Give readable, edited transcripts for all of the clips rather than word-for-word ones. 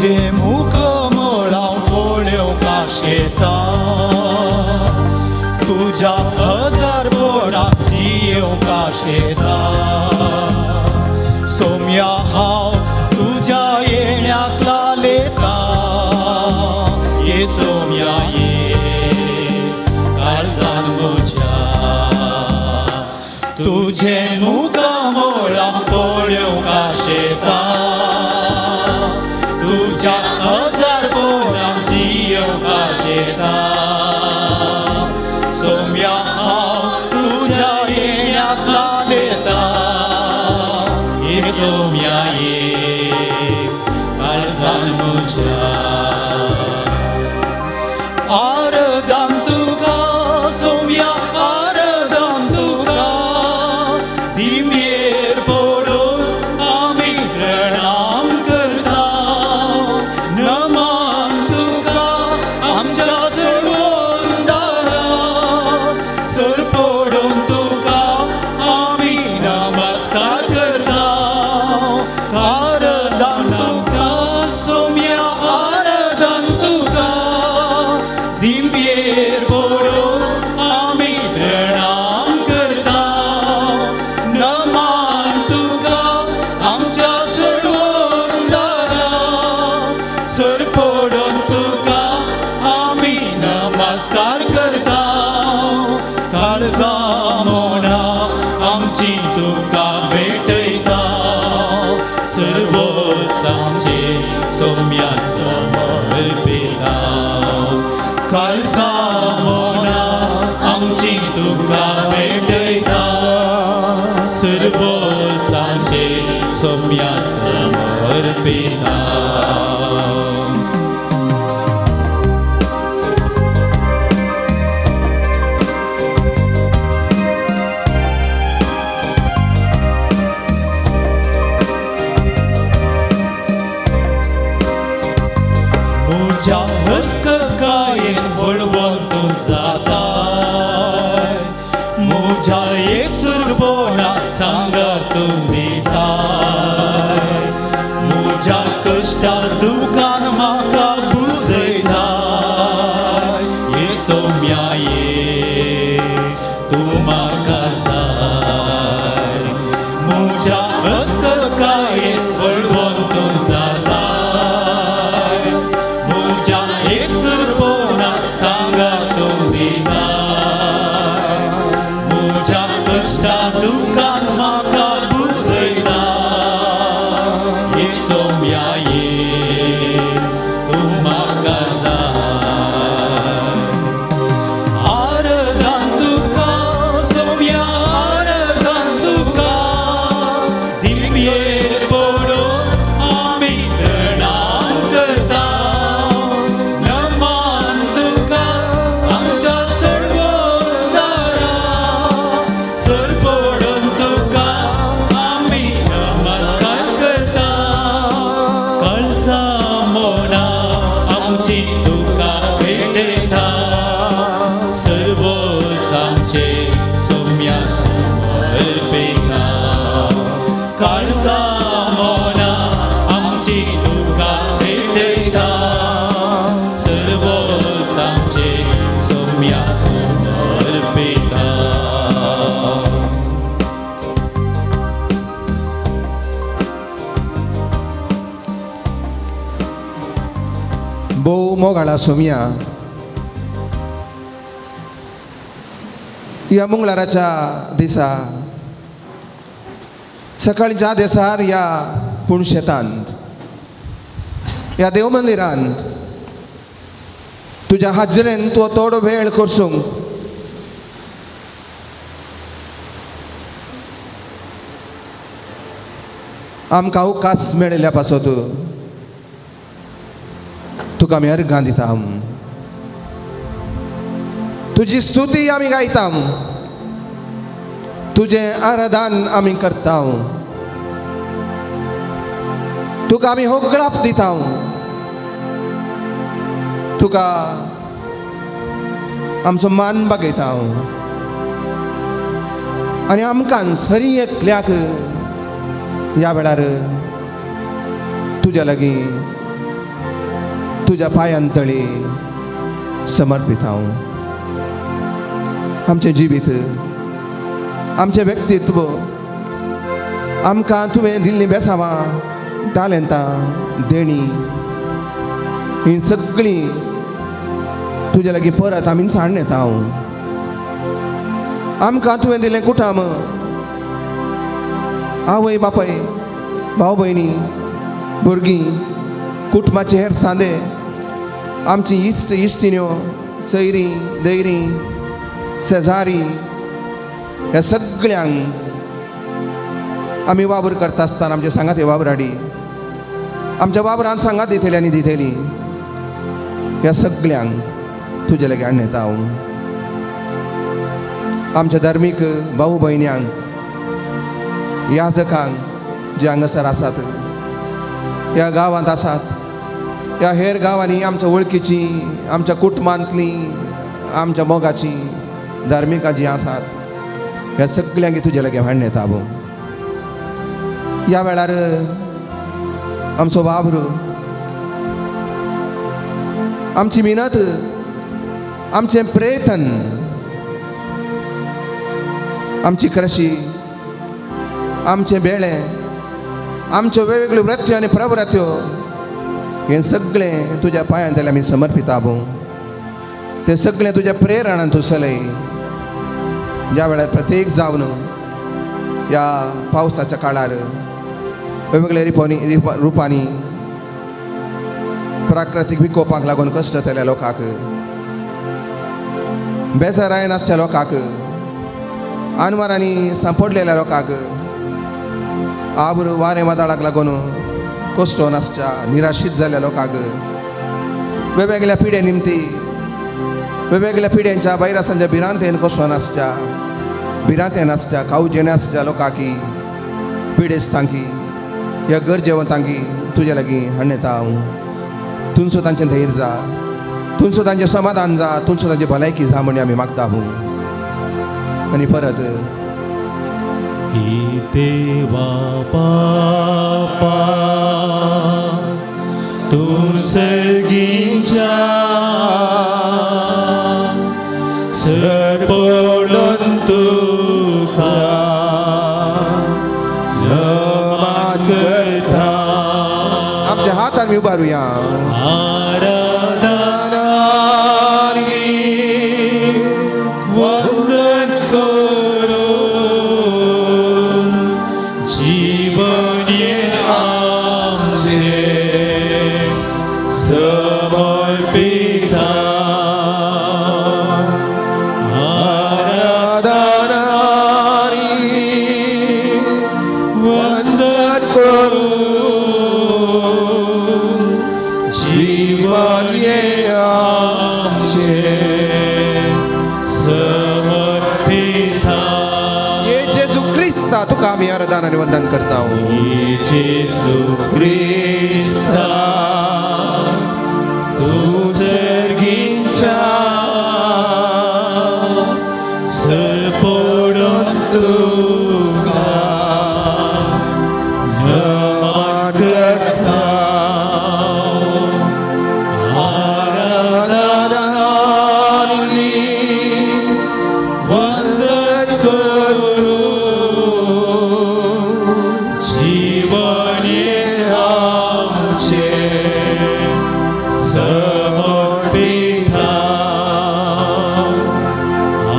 तुझे मुखमळा पळोवंक आशेता, तुज्या हजार बोडाक जियेवंक आशेता। सोम्या हांव तुज्या येण्याक लालेता, ये सोम्या ये काळजान म्हज्या। तुझे मुखमळा पळोवंक आशेता, तुज्या हजार बोडाक जियेवंक आशेता। सोम्या हांव तुज्या येण्याक लालेता, ये सोम्या ये काळजान म्हज्या। आरदान तुका सोम्या आरदान तुका, दिमयेर पडून आमी प्रणाम करता। नमन तुका आमच्या सोडवणदारा, सर पडून तुका आमी नमस्कार करता। आरदान तुका सोम्या आरदान तुका, दिमयेर पडून आमी प्रणाम करता। नमन तुका आमच्या सोडवणदारा, सर पडून तुका आमी नमस्कार करता। काळजा मोना आमची तुका भेटयता, सर्वोच आमचे सोम्या समर्पिता। काळजा मोना आमची तुका भेटयता, सर्वोच आमचे सोम्या समर्पिता। म्हज्या हस्ककायेन बळवंत जाताय, म्हज्या एकसुरपणा सांगात तूं दिताय। म्हज्या कश्टार दुकान म्हाका बुजयताय, ये सोम्या ये तूं म्हाका जाय। म्हज्या हस्ककायेन बळवंत जाताय, म्हज्या एकसुरपणा सांगात तूं दिताय। म्हज्या कश्टार दुकान म्हाका बुजयताय, ये सोम्या ये तूं म्हाका जाय। आरदान तुका सोम्या आरदान तुका, दिमयेर पडून आमी प्रणाम करता। नमन तुका आमच्या सोडवणदारा, सर पडून तुका आमी नमस्कार करता। काळजा मोना आमची तुका भेटयता, सर्वोच आमचे सोम्या समर्पिता। काळजा मोना आमची तुका भेटयता, सर्वोच आमचे सोम्या समर्पिता। भोव मोगाळा सोम्या, ह्या मंगळाराच्या दिसा सकाळच्या दिसार ह्या पुणशेतांत ह्या देवमंदिरांत तुज्या हाजरेन तूं थोडो वेळ करसूंक आमकां अवकाश मेळिल्ल्या पासत तुका आमी अर्गां दिता। तुजी स्तुती आमी गायता, तुजें आराधन आमी करता, तुका आमी होगळाप दिता, तुका आमचो मान बागयता आनी आमकां सरी एकल्याक ह्या वेळार तुज्या लागीं तुज्या पांयां तळी समर्पिता. आमचें जिवीत, आमचें व्यक्तित्व, आमकां तुवें दिल्लीं बेसांवां, तालेंतां, देणी हीं सगळीं तुज्या लागीं परत आमी साण येता. आमकां तुवें दिलें कुटाम, आवय बापाय, भाव भयणी, भुरगीं, कुटुंबाचे हेर सांदे, आमची इश्ट इश्टिण्यो, सैरीं दैरीं, शेजारी, ह्या सगळ्यांक आमी वावर करता आसतना आमचे सांगात हे वावराडी आमच्या वावरान सांगात दितली आनी दितली, ह्या सगळ्यांक तुजे लागीं हाडून येता हांव. आमच्या धार्मीक भाऊ भयण्यांक, याजकांक जे हांगासर आसात, ह्या गांवांत आसात, ह्या हेर गांवांनी आमच्या वळखीची, आमच्या कुटुंबांतली, आमच्या मोगाची धार्मिकां जीं आसात, ह्या सगळ्यांक तुजे लागीं हाडून येता. ह्या वेळार आमचो वावर, आमची मिनत, आमचें प्रयत्न, आमची क्रशी, आमचें बेळे, आमच्यो वेगवेगळ्यो वृत्यो आनी प्रवृत्यो, हें सगळें तुज्या पांयां तले आमी समर्पिता. तें सगळें तुज्या प्रेरणान तूं चलय. ह्या वेळार प्रत्येक जावन ह्या पावसाच्या काळार वेगवेगळ्या रुपांनी प्राकृतीक विकोपाक लागून कश्ट जातल्या लोकांक, बेजारायन आसच्या लोकांक, आनवारांनी सांपडलेल्या लोकांक, आबर वारें वादळाक लागून कश्ट नासच्या निराशीत जाल्ल्या लोकांक, वेगवेगळ्या पिढे निमती वेगवेगळ्या पिढ्यांच्या व्हायरसांच्या भिरांतेन कश्ट नासच्या, भिरांतेन आसच्या, कावजेन आसच्या लोकांकी, पिडेस्तांकी, ह्या गरजेवंतांकी तुज्या लागीं हाडून येता हांव. तुमचो तांचें धैर्य जा, तुमचो तांचें समाधान जा, तुमचो तांची भलायकी जा म्हण आमी मागता. आनी परत ही देवा बापा तूं सर्गीच्या सरपडून तुका नमन करता. आमच्या हात आमी उबारुया. आराधना वंदन करून जीवन आमचे समर्पिता. आराधना वंदन करून जीवन आमचे समर्पिता. ये जेजू क्रिस्ता तुका आमी आराधना आनी वंदन करता. जेजू क्रिस्ता तूं सर्गीच्या सरपडून तुका नमन करता. आराधना वंदन करून जीवन आमचे समर्पिता.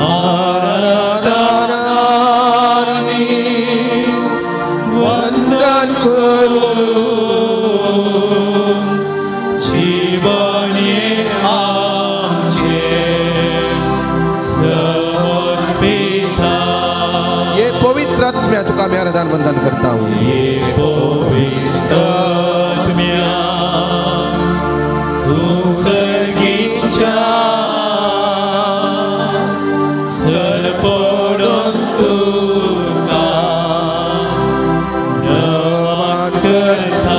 आराधना वंदन करून जीवन आमचे समर्पिता. ये पवित्र आत्म्या तुका आमी आराधना वंदन करता. ये पवित्र आत्म्या तूं सर्गीच्या सरपडून तुका नमन करता.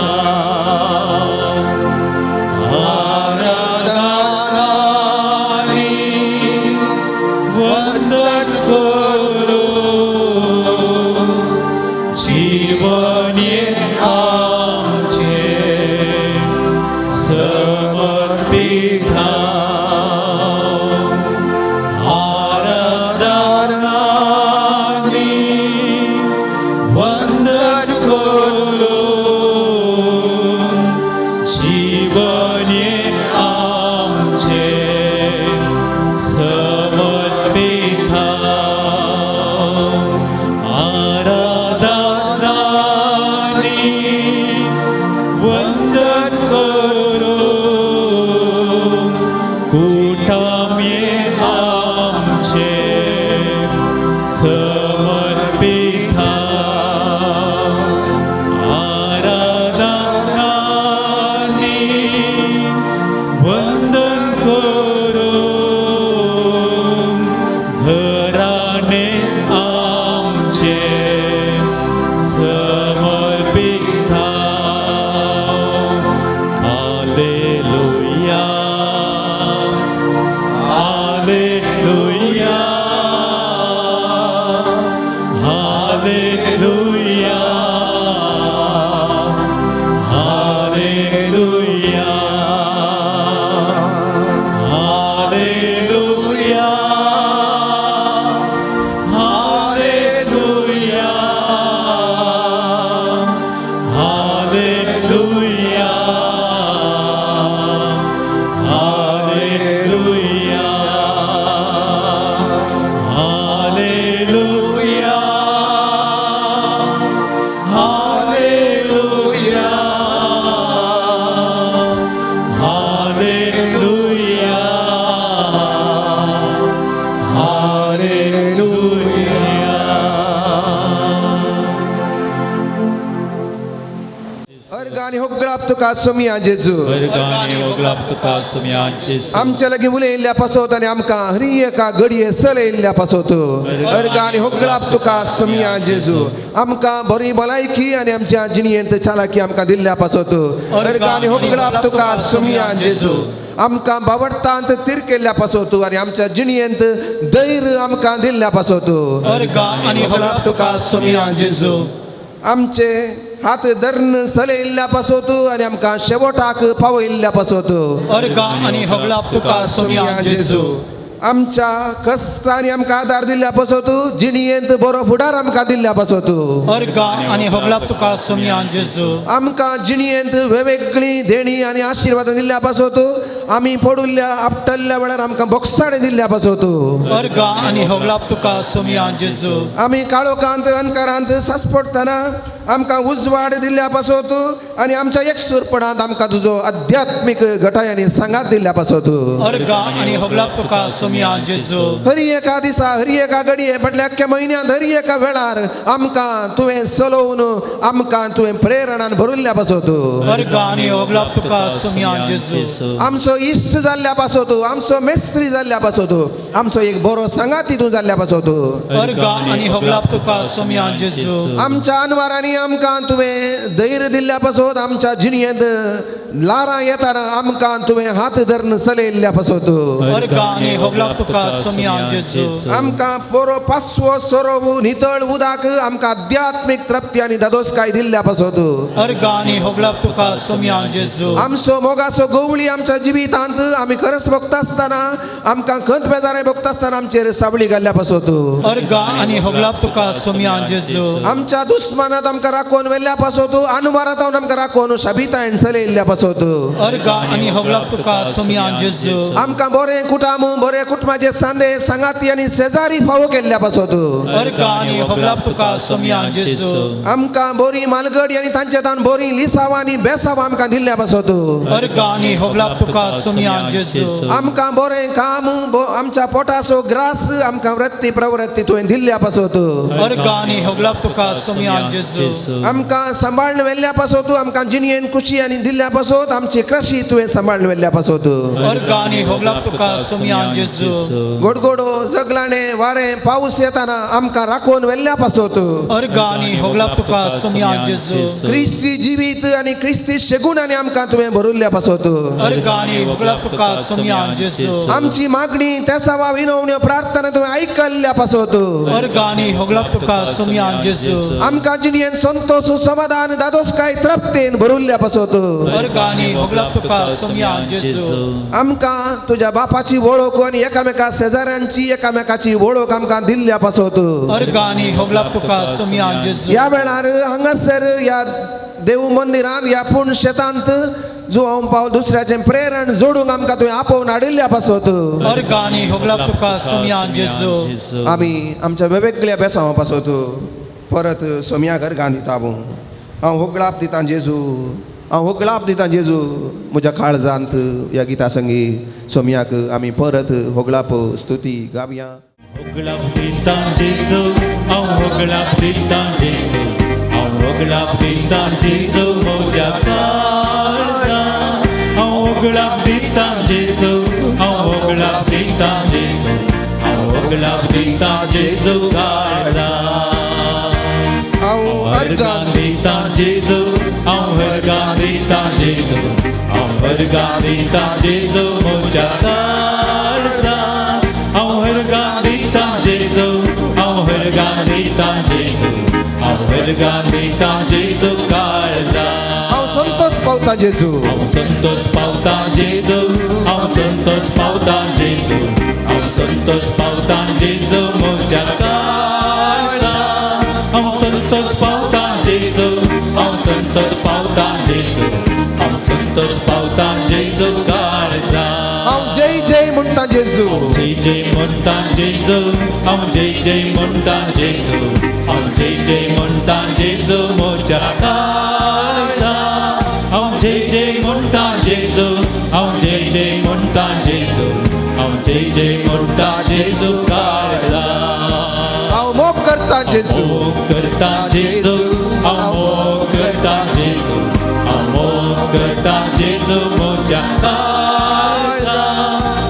Hallelujah, hallelujah, hallelujah, hallelujah, hallelujah, hallelujah. अर्ग आनी होगळाप तुका सोमया जेजू. वर्गाने होगळाप तुका सोमया जेजू. आमच्या लागीं उलयल्ल्या पासत आनी आमकां हरी एका घडये चलयल्ल्या पासत अर्ग आनी होगळाप तुका सोमया जेजू. आमकां बरी भलायकी आनी आमच्या जिणयेंत चालाकी आमकां दिल्ल्या पासत अर्ग आनी होगळाप तुका सोमया जेजू. आमकां बावडतांत तीर केल्ल्या पासत आनी आमच्या जिणयेंत धैर्य आमकां दिल्ल्या पासत अर्ग आनी होगळाप तुका सोमया जेजू. आमचे हात धरून चलयल्ल्या पासत आनी आमकां शेवटाक पावयल्ल्या पासत अर्ग आनी होगळाप तुका सोमया जेजू. आमच्या कश्टांनी आमकां आदार दिल्ल्या पासत जिणयेंत बरो फुडार आमकां दिल्ल्या पासत अर्ग आनी होगळाप तुका सोमया जेजू. आमकां जिणयेंत वेगवेगळी देणी आनी आशिर्वाद दिल्ल्या पासत आमी पडुल्ल्या आपटल्ल्या वेळार आमकां बोगसाणे दिल्ल्या पासत अर्ग आनी होगळाप तुका सोमया जेजू. आमी काळोखांत अंकारांत सासपडटना आमकां उजवाड दिल्ल्या पासत आनी आमच्या एकसूरपणांत आमकां तुजो अध्यात्मीक घटाय आनी सांगात दिल्ल्या पासत अर्ग आनी होगळाप तुका सोमया जेजू. हरी एका दिसा हरी एका घडये म्हटल्यार अख्ख्या म्हयन्यांत हरी एका वेळार आमकां तुवें चलोवन आमकां तुवें प्रेरणान भरिल्ल्या पासत अर्ग आनी होगळाप तुका सोमया जेजू. आमचो इश्ट जाल्ल्या पासत आमचो मेस्त्री जाल्ल्या पासत आमचो एक बरो सांगाती तूं जाल्ल्या पासत अर्ग आनी होगळाप तुका सोमया जेजू. आमच्या अनवारांनी आमकां तुवें धैर्य दिल्ल्या पासत आमच्या जिणयेंत लारां येताना आमकां तुवें हात धरून चलयल्ल्या पासत अर्ग आनी होगळाप तुका सोमया जेजू. आमकां बरो पासवो सोरोव नितळ उदक आमकां आध्यात्मीक तृप्ती आनी दादोसकाय दिल्ल्या पासत अर्ग आनी होगळाप तुका सोमया जेजू. आमचो मोगाचो गवळी आमच्या जिवितांत आमी खरस भोगता आसतना आमकां खंत बेजाराय भोगता आसतना आमचेर सावळी घाल्ल्या पासत अर्ग आनी होगळाप तुका सोमया जेजू. आमच्या दुस्मानात आमकां राखून व्हेल्ल्या पासत अनवारात आमकां राखून शाबितायन चलयल्ल्या पासत अर्ग आनी होगळाप तुका सोमया जेजू. आमकां बरें कुटाम बरें कुटुंबाचे सांदे सांगाती आनी शेजारी फावो केल्ल्या पासत अर्ग आनी होगळाप तुका सोमया जेजू. आमकां बरी मालगडी आनी तांचे तान बरी लिसावां आनी बेसावां आमकां दिल्ल्या पासत अर्ग आनी होगळाप तुका सोमया जेजू. आमकां बरें काम आमच्या पोटाचो ग्रास आमकां वृत्ती प्रवृत्ती तुवें दिल्ल्या पासत अर्ग आनी होगळाप तुका सोमया जेजू. आमकां सांबाळून व्हेल्ल्या पासत आमकां जिणयेन खुशी आनी दिल्ल्या पासत आमची क्रशी तुवें सांबाळून व्हेल्ल्या पासत अर्ग आनी होगळाप तुका सोमया जेजू. गोडगोडो जगलाणे वारें पावस येताना आमकां राखून व्हेल्ल्या पासत अर्ग आनी होगळाप तुका सोमया जेजू. क्रिस्ती जिवीत आनी क्रिस्ती शेगूण आनी आमकां तुवें भरिल्ल्या पासत अर्ग आनी होगळाप तुका सोमया जेजू. आमची मागणी तेसावा विनवण्यो प्रार्थना तुवें आयकल्ल्या पासत अर्ग आनी होगळाप तुका सोमया जेजू. आमकां जिणयेन संतोष समाधान दादोसकाय तृप्तेन भरिल्ल्या पासत अर्ग आनी होगळाप तुका सोमया जेजू. आमकां तुज्या बापाची वळख आनी एकामेका शेजाऱ्यांची एकामेकाची वळख आमकां दिल्ल्या पासत अर्ग आनी होगळाप तुका सोमया जेजू. ह्या वेळार हांगासर ह्या देव मंदिरांत ह्या पूण शेतांत जो हांव पावल दुसऱ्याचें प्रेरण जोडूंक आमकां तुवें आपोवन हाडिल्ल्या पासत अर्ग आनी होगळाप तुका सोमया जेजू. आमी आमच्या वेगवेगळ्या बेसांवा पासत परत सोमया घर दिता हांव होगळाप दिता जेजू हांव होगळाप दिता जेजू म्हज्या काळजांत ह्या गिता संगी सोमयाक आमी परत होगळाप स्तुती गावया. होगळाप दिता जेजू हांव होगळाप दिता जेजू हांव होगळाप दिता जेजू म्हज्या काळजांत हांव होगळाप दिता जेजू हांव होगळाप दिता जेजू हांव होगळाप दिता जेजू काळजांत हांव अर्गान दिता जेजू हांव अर्गान दिता जेजू हांव अर्गान दिता जेजू म्हज्या काळजांत हांव अर्गान दिता जेजू हांव अर्गान दिता जेजू हांव अर्गान दिता जेजू काळजांत हांव संतोष पावता जेजू हांव संतोष पावता जेजू हांव संतोष पावता जेजू हांव संतोष पावता जेजू म्हज्या काळजांत हांव संतोष पावता जेजू हांव संतोष पावता रावता जेजू, हांव संतोष पावता जेजू काळजा. हांव जय जय म्हणटा जेजू, जय जय म्हणटा जेजू, हांव जय जय म्हणटा जेजू, हांव जय जय म्हणटा जेजू म्हज्या काळजा. हांव जय जय म्हणटा जेजू, हांव जय जय म्हणटा जेजू, हांव जय जय म्हणटा जेजू काळजा. हांव मोग करता जेजू, मोग करता जेजू, हांव मोग करता जेजू, हांव मोग करता जेजू म्हज्या काळजा.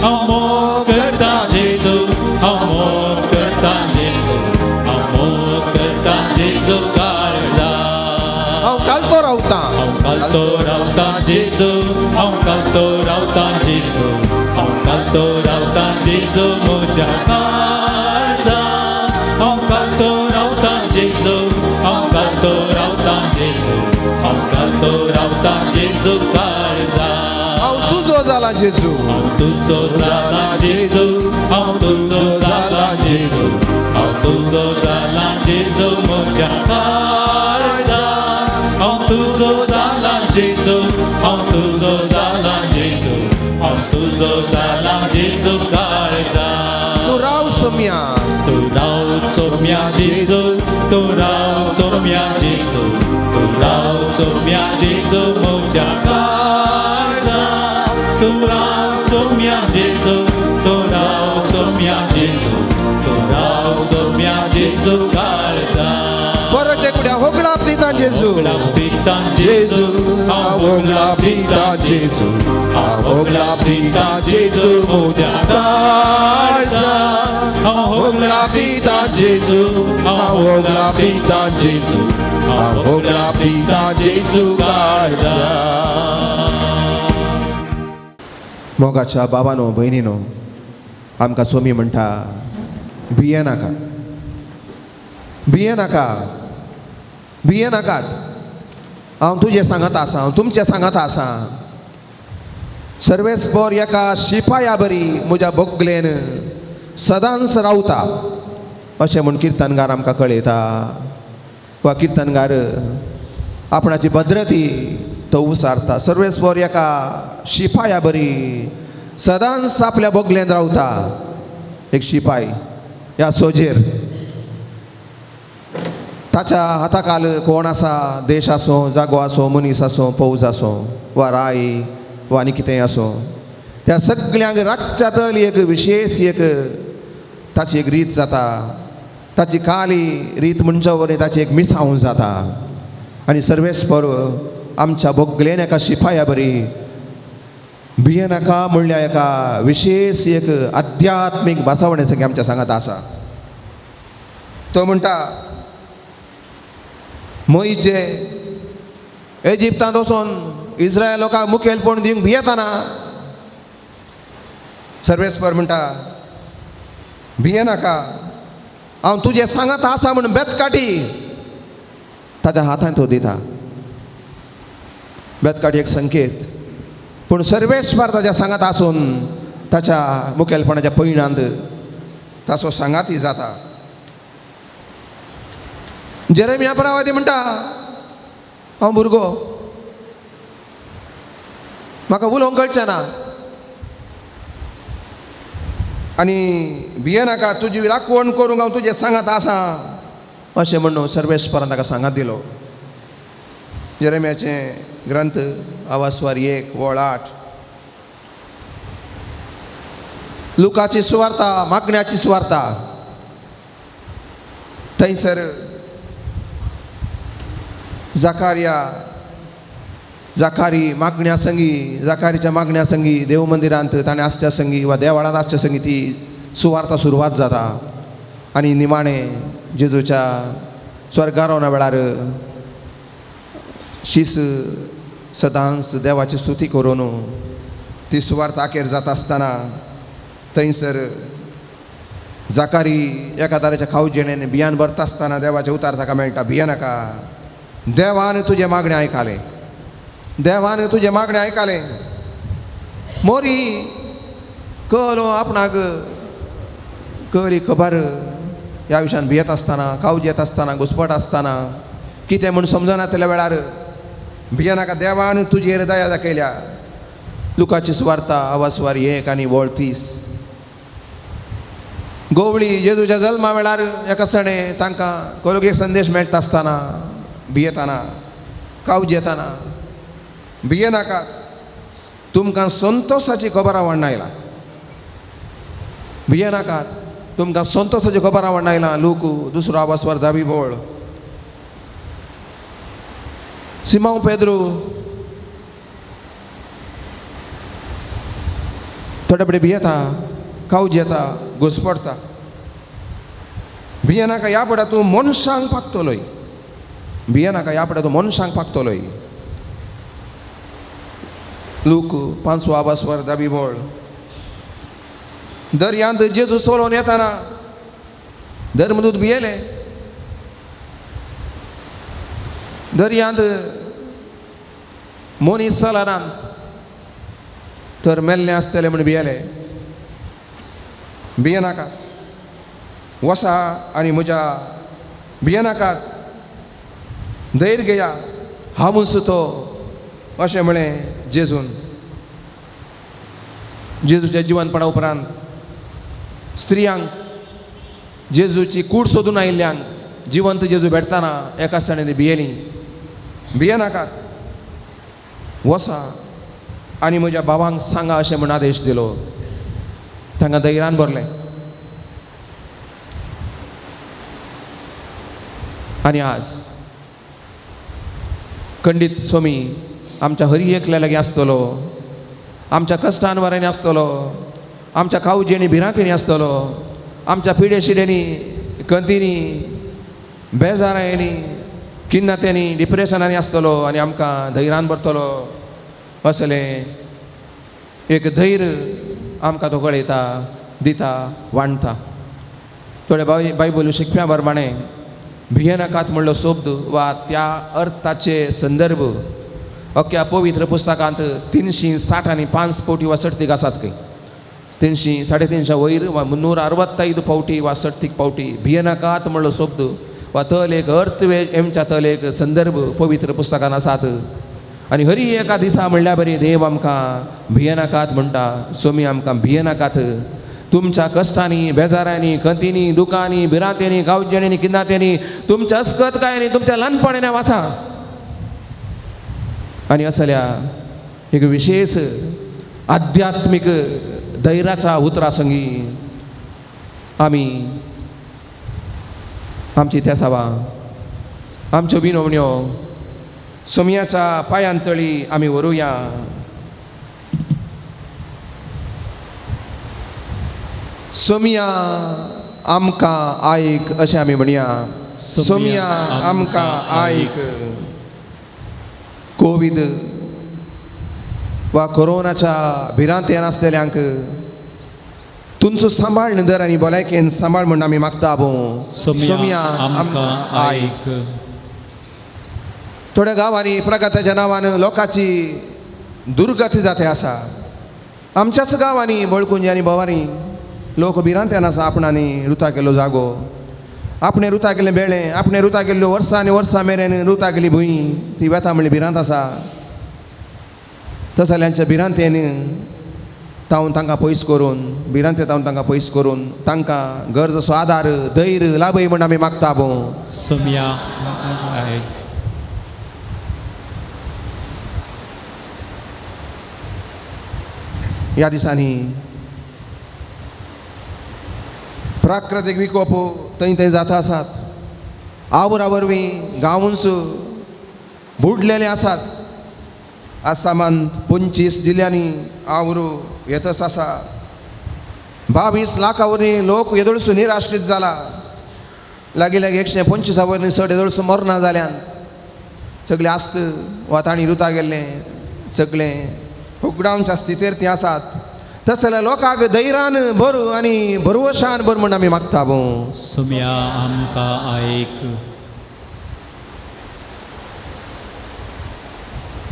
हांव मोग करता जेजू, हांव मोग करता जेजू, हांव मोग करता जेजू काळजा. हांव कालतो रावता, हांव कालतो रावता जेजू, हांव कालतो रावता जेजू, हांव कालतो रावता जेजू म्हज्या काळजा. हांव कालतो रावता जेजू, हांव कालतो रावता जेजू, हांव कालतो रावता जेजू काळजा. हांव तुजो जाला जेजू, हांव तुजो जाला जेजू, हांव तुजो जाला जेजू, हांव तुजो जाला जेजू म्हज्या काळजा. हांव तुजो जाला जेजू, हांव तुजो जाला जेजू, हांव तुजो जाला जेजू काळजा. तूं राव सोम्या, तूं राव सोम्या जेजू, तूं राव सोम्या जेजू, तूं राव सोम्या जेजू म्हज्या काळजा. तूं राव सोम्या जेजू, तूं राव सोम्या जेजू, तूं राव सोम्या जेजू काळजा. परत एकड्या होगडाप दिता जेजू, होगडाप दिता जेजू, हांव होगडाप दिता जेजू, हांव होगडाप दिता जेजू म्हज्या काळजा. हांव होगडाप दिता जेजू, हांव होगडाप दिता जेजू, हांव होगडाप दिता जेजू काळजा. मोगाच्या बाबानो भयणीनो, आमकां सोमी म्हणटा भिये नाका, भिये नाका, भिये नाकात. हांव तुजें सांगत आसा, हांव तुमचें सांगत आसा. सर्वेस्पर एका शिपाया बरी म्हज्या बगलेन सदांच रावता अशें म्हूण किर्तनगार आमकां कळयता. वा किर्तनगार आपणाची भद्रती तो उसारता. सर्वेस्पर एका शिपाया बरी सदांच आपल्या बगलेन रावता. एक शिपाय ह्या सोजेर ताच्या हाताखाल कोण आसा, देश आसूं, जागो आसूं, मनीस आसूं, फौज आसूं वा राय वा आनी कितेंय आसूं, त्या सगल्यांक राखच्या तली एक विशेश एक ताची एक रीत जाता. ताची काली रीत म्हणच्या वरी ताची एक मिसावून जाता. आनी सर्वेस्पर आमच्या बोगलेन एका शिपाया बरी भियेनाका म्हणल्यार एका विशेश एक आध्यात्मीक भासावणे संगी आमच्या सांगात आसा. तो म्हणटा मोहिचे इजिप्तांत वचोन इस्रायल लोकांक मुखेलपण दिवंक भियेताना सर्वेस्पर म्हणटा भियेनाका, हांव तुजें सांगात आसा म्हूण बेतकाठी ताच्या हातान तो दिता. बेतकाठी एक संकेत, पूण सर्वेस्पर ताच्या सांगात आसून ताच्या मुखेलपणाच्या पयणांत ताचो सांगाती जाता. जेरेमिया परावादी म्हणटा हांव भुरगो, म्हाका उलोवंक कळचें ना आनी भियेनाका, तुजी राखवण करूंक हांव तुजें सांगात आसा अशें म्हणून सर्वेस्परान ताका सांगात दिलो. जेरेमियाचें ग्रंथ आवासवार 1 वळ 8. लुकाची सुवार्ता, मागण्याची सुवार्ता, थंयसर जाकारिया जाकारी मागण्या संगी, जाकारीच्या मागण्या संगी देव मंदिरांत ताणें आसच्या संगी वा देवाळांत आसच्या संगी ती सुवार्ता सुरवात जाता. आनी निमाणें जेजूच्या स्वर्गारोहणा वेळार शीस सदांच देवाची स्तुती करून ती सुवार्ता अखेर जाता आसतना थंयसर जाकारी एका तरेच्या खावजेणेन बियान भरता आसतना देवाचें उतार ताका मेळटा, भियेनाका, देवान तुजें मागणें आयकलें, देवान तुजें मागणें आयकलें. मोरी कलो आपणाक करी खबर ह्या विशयान भियेत आसतना, कावजेत आसतना, घुसपट आसतना, कितें म्हूण समजना त्या वेळार भियेनाका, देवान तुजेर दया दाखयल्या. लुकाची सुवार्ता आवासवार 1 आणि वळ 30. गोवळी जेजूच्या जल्मा वेळार एका सणे तांकां कोलगेक संदेश मेळटा आसतना भियेताना कावज येताना, भियेनाकात, तुमकां संतोसाची खबर आवडना. भियेनाकात, तुमकां संतोसाची खबर आवडना. लूक 2 आवासवार 10 बोळ. सिमांव पेद्रू थोडे बडे भियेता, कावज येता, घुसपडटा. भियेनाका, ह्या पडा तूं मनशांक पाकतलोय. भियेनाका, ह्या पडा तूं मनशांक पाकतलोय. लूक 5 आवासवार 10 बोळ. दर्यांत जेजू चलोवन येताना धर्मदूत भियेले. दर्यांत मनीस चलनात तर मेल्ले आसतले म्हूण भियेले. भियेनाकात, वसा आनी म्हज्या भियेनाकात, धैर्य घेया, हांवूच तो, अशें म्हळें जेजून. जेजूच्या जिवनपणा उपरांत स्त्रियांक जेजूची कूड सोदून आयिल्ल्यांक जिवंत जेजू भेटताना एका सणांनी भियेली. भियेनाकात, वसा आनी म्हज्या भावांक सांगा अशें म्हूण आदेश दिलो. तांकां धैर्यान भरलें. आनी आज खंडीत स्वामी आमच्या हरी एकल्या लागीं आसतलो, आमच्या कश्टान वाऱ्यांनी आसतलो, आमच्या कावजेणी भिरांतींनी आसतलो, आमच्या पिडे शिड्यांनी कंतींनी बेजारायांनी किन्नात्यांनी डिप्रेशनांनी आसतलो आनी आमकां धैर्यान भरतलो. असलें एक धैर्य आमकां तो कळयता, दिता, वांटता. थोडे बायबल शिकप्या प्रमाणे भियेनाकात म्हणलो शब्द वा त्या अर्थाचे संदर्भ अख्ख्या पवित्र पुस्तकांत 360 आनी 5 फावटी वा सडतीक आसात खंय. 300 350 वयर वा 365 फावटी वा 60 फावटी भियेनाकात म्हणलो शब्द वा तल एक अर्थ एमच्या तल एक संदर्भ पवित्र पुस्तकान आसात. आनी हरी एका दिसा म्हणल्यार बरी देव आमकां भियेनाकात म्हणटा. स्वामी आमकां भियेनाकात, तुमच्या कश्टांनी बेजारांनी खंतींनी दुखांनी भिरांतेनी गांवजेणींनी किन्नातेनी तुमच्या अस्कतकायांनी तुमच्या ल्हानपणांनी वाचा. आनी असल्या एक विशेष आध्यात्मीक धैर्याच्या उतरा संगी आमी आमची तेसावां आमच्यो विनवण्यो सोमयाच्या पायांतळी आमी व्हरूया. सोमया आमकां आयक अशें आमी म्हणया. सोमया आमकां आयक. कोवीड वा कोरोनाच्या भिरांतेन आसलेल्यांक तुमचो सांबाळ नदर आनी भलायकेन सांबाळ म्हूण आमी मागता भो. सोमया आमकां आयक. थोड्या गांवांनी प्रगताच्या नांवान लोकांची दुर्गती जाते आसा. आमच्याच गांवांनी बळकुंजी आनी भवानी लोक भिरांतेन आसा. आपणांनी रुता केल्लो जागो, आपणें रुता केल्लें बेळें, आपणें रुता केल्ल्यो वर्सां आनी वर्सां मेरेन रुता केली भूंय ती वेता म्हणली भिरांत आसा. तसल्यांच्या भिरांतेन तावन तांकां पयस करून, भिरांते तावन तांकां पयस करून तांकां गरजसो आदार धैर्य लाभय म्हूण आमी मागता भो. सोमया आयक. ह्या दिसांनी प्राकृतीक विकोप थंय थंय जाता आसात. आवरा वरवीं गांवूच बुडलेले आसात. आसामांत 25 जिल्ल्यांनी आवरू येतच आसा. 22 लाखां वरवीं लोक येदोळसो निराश्रीत जाला. लागीं लागीं 125 वरवीं चड येदोळसो मरना जाल्यान. सगळे आस्त वा तांणी रुता गेल्लें सगळें होगडावच्या स्थितीर तीं आसात. तस जाल्यार लोकांक धैर्यान भर आनी भरवशान भर म्हूण आमी मागता भो. सोमया आमकां आयक.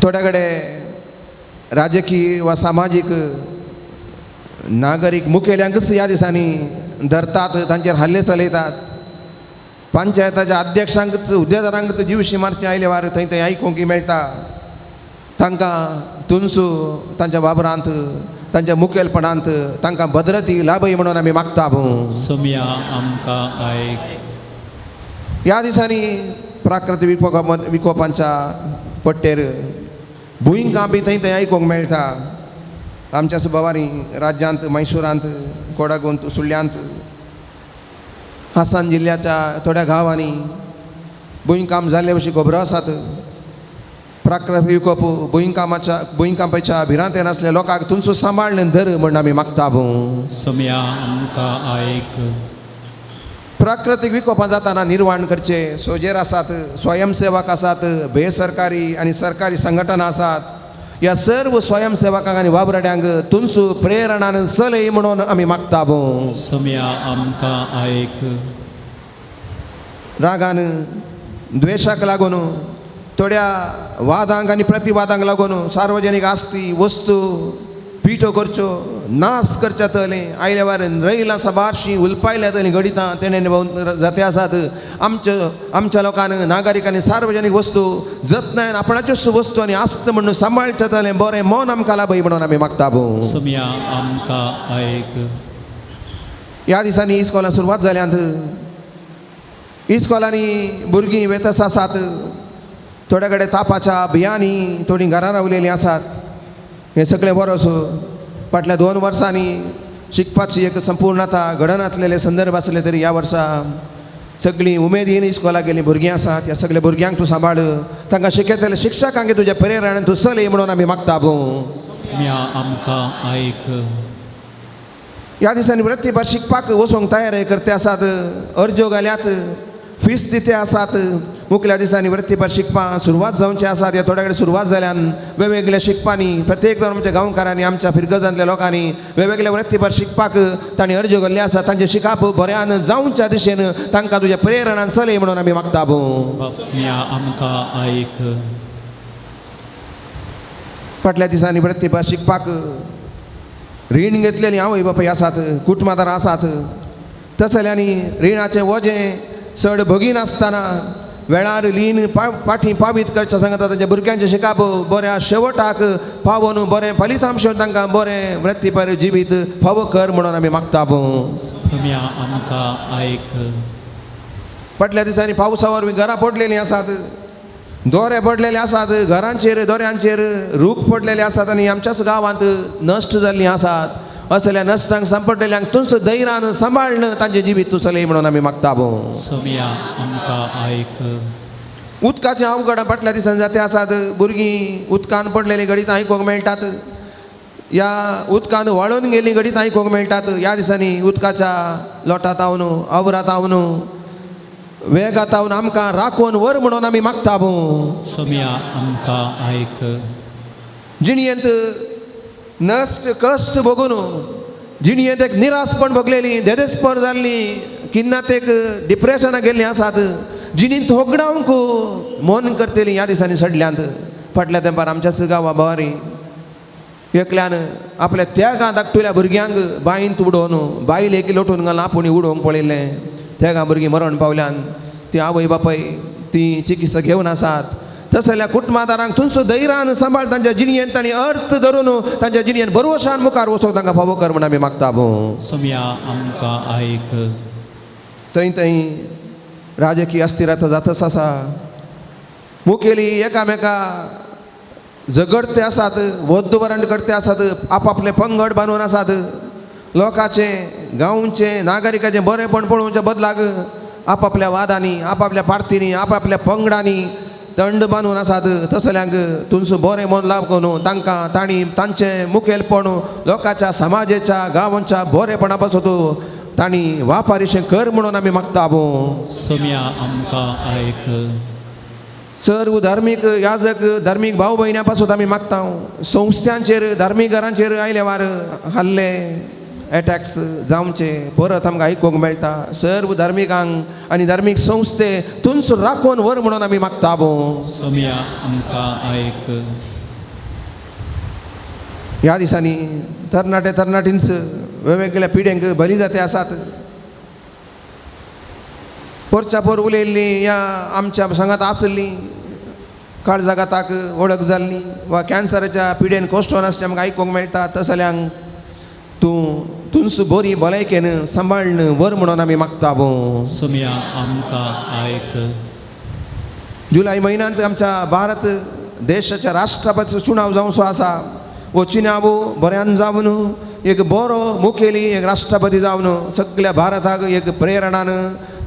थोड्या कडेन राजकीय वा सामाजीक नागरीक मुखेल्यांकच ह्या दिसांनी धरतात, तांचेर हल्ले चलयतात. पंचायताच्या अध्यक्षांकच हुद्देदारांकच जिवशी मारचे आयले वार थंय थंय आयकूंक मेळटा. तांकां तुमचो तांच्या वाबरांत तांच्या मुखेलपणांत तांकां भद्रती लाभय म्हणून आमी मागता. सोम्या आमकां आयक. ह्या दिसांनी प्राकृतीक विकोपांच्या पट्टेर भुंयकांप बी थंय थंय आयकूंक मेळटा. आमच्या सुबावारी राज्यांत मैसुरांत कोडागूंत सुळ्यांत हासन जिल्ल्याच्या थोड्या गांवांनी भुंयकांप जाल्ले अशी खबरो आसात. प्राकृतीक विकोप भुंयकांपाच्या भुंयकांपाच्या भिरांतेन आसल्या लोकांक तुमचो सांबाळून धर म्हण आमी मागता. सोम्या आमकां आयक. प्राकृतीक विकोपां जाताना निर्वाण करचे सोजेर आसात, स्वयंसेवक आसात, बेसरकारी आनी सरकारी संघटना आसात. ह्या सर्व स्वयंसेवकांक आनी वाबराड्यांक तुमचो प्रेरणान चलय म्हणून आमी मागता. सोम्या आमकां आयक. रागान द्वेशाक लागून थोड्या वादांक आनी प्रतिवादांक लागून सार्वजनीक आस्ती वस्तू पिठो करच्यो नाश करच्या तलें आयल्या वार रयलां साबारशीं उलपायल्या तली घडितां तेणें जाते आसात. आमच्या लोकांक नागरिकांनी सार्वजनीक वस्तू जतनायन आपणाच्योच वस्तू आनी आस्त म्हणून सांबाळच्या तलें बरें मन आमकां लाभय म्हणून आमी मागता. सोम्या आमकां आयक. ह्या दिसांनी इस्कोलां सुरवात जाल्यांत. इस्कोलांनी भुरगीं वेतस आसात, थोड्या कडेन तापाच्या बियांनी थोडीं घरां रावलेलीं आसात. हें सगळें बरोच फाटल्या 2 वर्सांनी शिकपाची एक संपूर्णता घडनासलेले संदर्भ आसले तरी ह्या वर्सा सगळीं उमेदीन इस्कोलाक गेल्लीं भुरगीं आसात. ह्या सगळ्या भुरग्यांक तूं सांबाळ, तांकां शिकयतले शिक्षकांक तुज्या प्रेरणान तूं चलय म्हणून आमी मागता. आमकां आयक. ह्या दिसांनी वृत्तीभार शिकपाक वचूंक तयारी करते आसात, अर्ज्यो घाल्यात, फीस दिते आसात. मुखल्या दिसांनी वृत्तीभार शिकपाक सुरवात जावची आसात. ह्या थोड्या कडेन सुरवात जाल्यान वेगवेगळ्या शिकपांनी प्रत्येक जाण आमच्या गांवकारांनी आमच्या फिरगजांतल्या लोकांनी वेगवेगळ्या वृत्तीभार शिकपाक तांणी अर्ज्यो घाल्ले आसात. तांचें शिकप बऱ्यान जावच्या दिशेन तांकां तुज्या प्रेरणान चलय म्हणून आमी मागता. आमकां आयक. फाटल्या दिसांनी वृत्तीभार शिकपाक रीण घेतलेली आवय बापूय आसात, कुटुंबादारां आसात. तसल्यांनी रिणाचें वजें चड भोगिनासतना वेळार लीन पाठी पावीत करच्या सांगता तांच्या भुरग्यांचें शिकप बऱ्या शेवटाक पावोन बरें फलितांश तांकां बरें वृत्तीपर जिवीत फावो कर म्हणून आमी मागता. आमकां आयक. फाटल्या दिसांनी पावसा वरवीं घरां पडलेलीं आसात, दोरे पडलेले आसात, घरांचेर दोऱ्यांचेर रूख पडलेले आसात आनी आमच्याच गांवांत नश्ट जाल्लीं आसात. असल्या नश्टांक सांपडलेल्यांक तुमचो धैर्यान सांबाळ्ळ तांचें जिवीत तूं चलय म्हणून आमी मागता. सोम्या आमकां आयक. उदकाचें अवघड फाटल्या दिसान जाते आसात. भुरगीं उदकान पडलेलीं घडीत आयकूंक मेळटात, ह्या उदकान व्हाळून गेल्लीं घडीत आयकूंक मेळटात. ह्या दिसांनी उदकाच्या लोटांत हांव आवरात हांव वेगात हांव आमकां राखून व्हर म्हणून आमी मागता. सोम्या आमकां आयक. जिणयेंत नश्ट कश्ट भोगून जिणयेंत एक निरासपण भोगलेली, देदेस्पर जाल्ली, किन्नात एक डिप्रेशनाक गेल्लीं आसात. जिणेंत होगडावंक मन करतली ह्या दिसांनी सडल्यांत. फाटल्या तेंपार आमच्याच गांवा भावारी एकल्यान आपल्या त्यागां धाकटुल्या भुरग्यांक बांयंत उडोवन बायल एक लोटून घालून आपूण उडोवंक पळयलें. तेगां भुरगीं मरण पावल्यान ती आवय बापाय ती चिकित्सा घेवन आसात. तसल्या कुटुंबादारांक तुमचो धैर्यान सांबाळ तांच्या जिणयेंत तांणी अर्थ धरून तांच्या जिणयेन बरोवशान मुखार वचूंक तांकां फावो कर म्हण आमी मागता. सोम्या आमकां आयक. थंय थंय राजकीय अस्थिरता जातच आसा. मुखेली एकामेका झगडते आसात, वद्दवरण करते आसात, आपापले पंगड बांदून आसात. लोकांचें गांवचें नागरिकाचें बरेंपण पळोवच्या बदलाक आपापल्या वादांनी आपापल्या पार्टींनी आपापल्या पंगडांनी दंड बांदून आसात. तसल्यांक तुमचो बरें मन लाभ करून तांकां तांणी तांचें मुखेलपण लोकांच्या समाजाच्या गांवांच्या बरेपणा पासत तांणी वापारीशें कर म्हणून आमी मागता. सोम्या आमकां आयक. सर्व धार्मीक याजक धार्मीक भाव भयण्यां पासून आमी मागता. संस्थांचेर धार्मीक घरांचेर आयले वार हल्ले एटॅक्स जावचे परत आमकां आयकूंक मेळटा. सर्व धार्मिकांक आनी धार्मीक संस्थे तुमचो राखून व्हर म्हणून आमी मागता. सोम्या आमकां आयक. ह्या दिसांनी तरणाटे तरणाटींच वेगवेगळ्या पिढ्यांक बरी जाते आसात. पोरच्या पोर उलयल्ली ह्या आमच्या सांगात आसली काळजाघाताक वळख जाल्ली वा कॅन्सराच्या पिडेन कोश्टोन आसचें आमकां आयकूंक मेळटा. तसल्यांक तूं तुमस बरी भलायकेन सांबाळ्न व्हर म्हणून आमी मागता भो. सोम्या आमकां आयक. जुलय म्हयन्यांत आमच्या भारत देशाच्या राष्ट्रपती चुनाव जावचो आसा. हो चुनाव बऱ्यान जावन एक बरो मुखेली एक राष्ट्रपती जावन सगळ्या भारताक एक प्रेरणान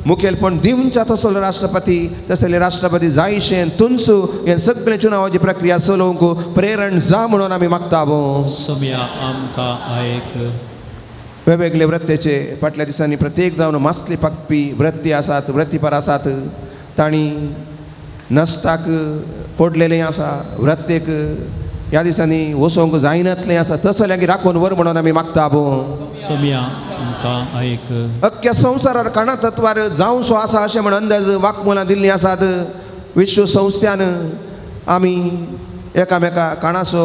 मुखेलपण दिवच्या तसलो राष्ट्रपती तसले राष्ट्रपती जायशें तुमचो हे सगळे चुनावाची प्रक्रिया चलोवंक प्रेरण जा म्हणून आमी मागता भो. सोम्या आमकां आयक. वेगवेगळे वृत्तेचे फाटल्या दिसांनी प्रत्येक जावन मासली पाकपी वृत्ती आसात, वृत्तीपर आसात, तांणी नश्टाक पडलेलें आसा. वृत्तेक ह्या दिसांनी वचोंक जायनातलें आसा. तसल्यांक राखून व्हर म्हणून आमी मागता भो. सोम्या आमकां आयक. अख्ख्या संवसारार काणा तत्वार जावचो आसा अशें म्हण अंदाज वाकमुलां दिल्लीं आसात. विश्वसंस्थ्यान आमी एकामेका काणाचो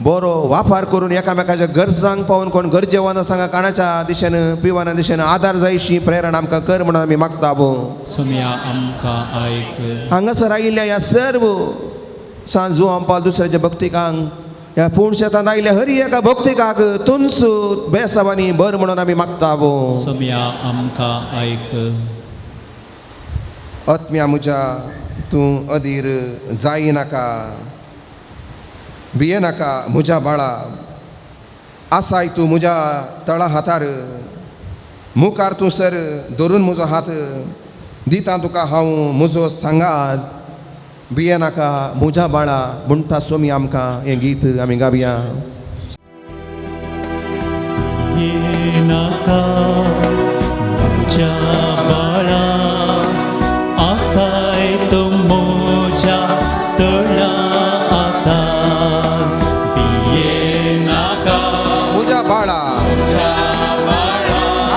बरो वापर करून एकामेकाच्या गरजांक पावून कोण गरजेवान आसा काणाच्या दिशेन पिवाना दिशेन आदार जायशी प्रेरणा आमकां कर म्हणून आमी मागता भो. सोम्या आमकां आयक. हांगासर आयिल्ल्या ह्या सर्व सांज जुवांपाल दुसऱ्याच्या भक्तिकांक ह्या पूण शेतांत आयिल्ल्या हरी एका भक्तिकाक तुमचो बेसावानी बर म्हणून आमी मागता भो. सोम्या आमकां आयक. आत्म्या म्हज्या तूं अधीर जायनाका, भिये नाका म्हज्या बाळा, आसाय तूं म्हज्या तळा हातार, मुखार तूं सर धरून म्हजो हात, दिता तुका हांव म्हजो सांगात, भिये नाका म्हज्या बाळा म्हणटा सोमी आमकां. हें गीत आमी गावया. भिये नाका म्हज्या बाळा, आसाय तूं म्हज्या तळा हातार. भिये नाका म्हज्या बाळा,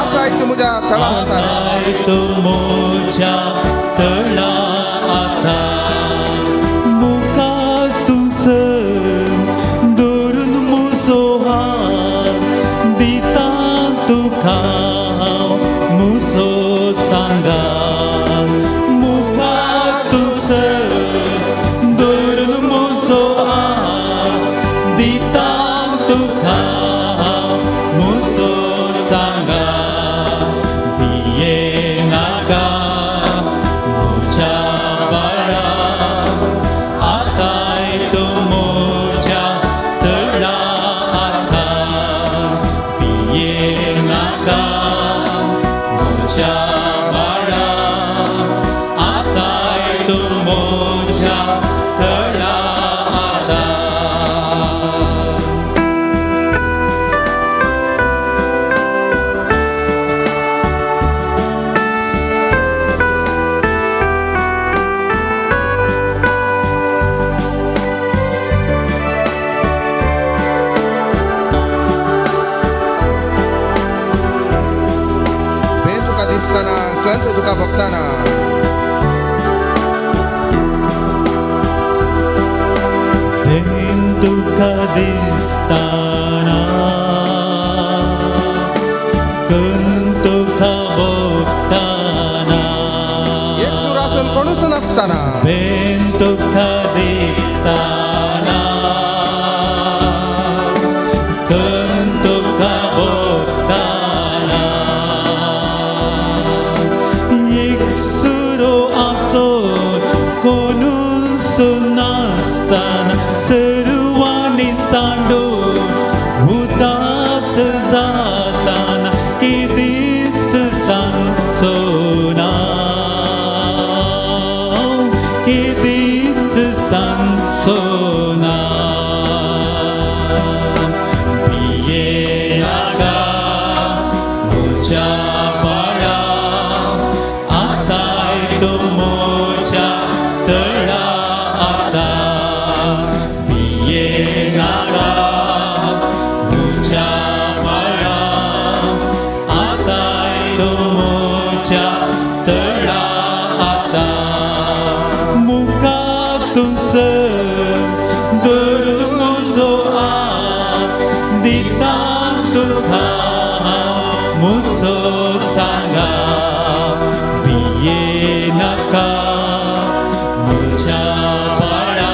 आसाय तूं म्हज्या तळा हातार, आसाय तूं म्हज्या तळा हातार. मुखार तूं सर धरून म्हजो हात, दिता तुका हांव म्हजो सांगात. मुखार तूं सर धरून म्हजो हात, दिता तुका हांव म्हजो सांगात. भिये नाका म्हज्या बाळा, आसाय तूं म्हज्या तळा हातार. भिये नाका म्हज्या बाळा, आसाय तूं म्हज्या तळा हातार. भेद तुका दिसतना, कंत तुका भोगतना, भेन तुका दिसताना, कन तुका भोगताना, एक सूर आसून कोणूच नासतना, भेन तुका दिसताना, कन तुका भोगताना, एक सुरो आसून कोणूच नासतना, सर्वांनी सांडून उदास जाताना, केदीच सांगचो ना, केदीच सांगचो ना. भिये नाका म्हज्या बाळा, आसाय तूं म्हज्या तळा हातार. भिये नाका म्हज्या बाळा, आसाय तूं म्हज्या तळा हातार. मुखार तूं सर धरून म्हजो हात, दिता तुका हांव म्हजो सांगात. भिये नाका म्हज्या बाळा,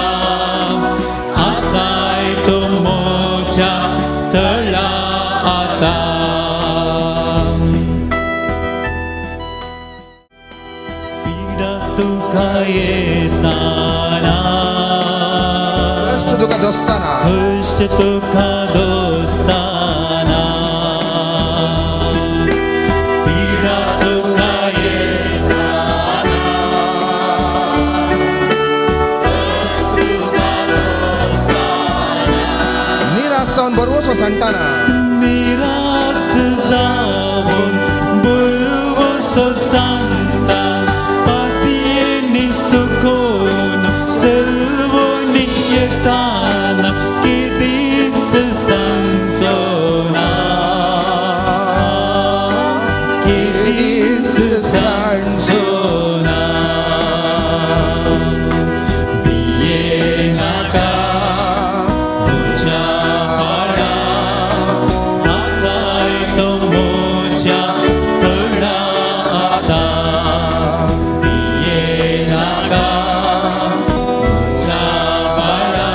आतां. पिडा तुका येताना, कश्ट तुका दोस्ताना, कश्ट तुका दोस्ताना, पिडा तुका येताना, कश्ट तुका दोस्ताना, निराश जावन बरवसो सांडटाना, निराश जावन बरवसो सांगता, पातयेनी सुकोवन सलवणी येताना, केदीच सांगचो ना, केदीच सांगचो ना. भियेनाका म्हज्या बाळा, आसाय तो म्हज्या तळा आतां. भियेनाका म्हज्या बाळा,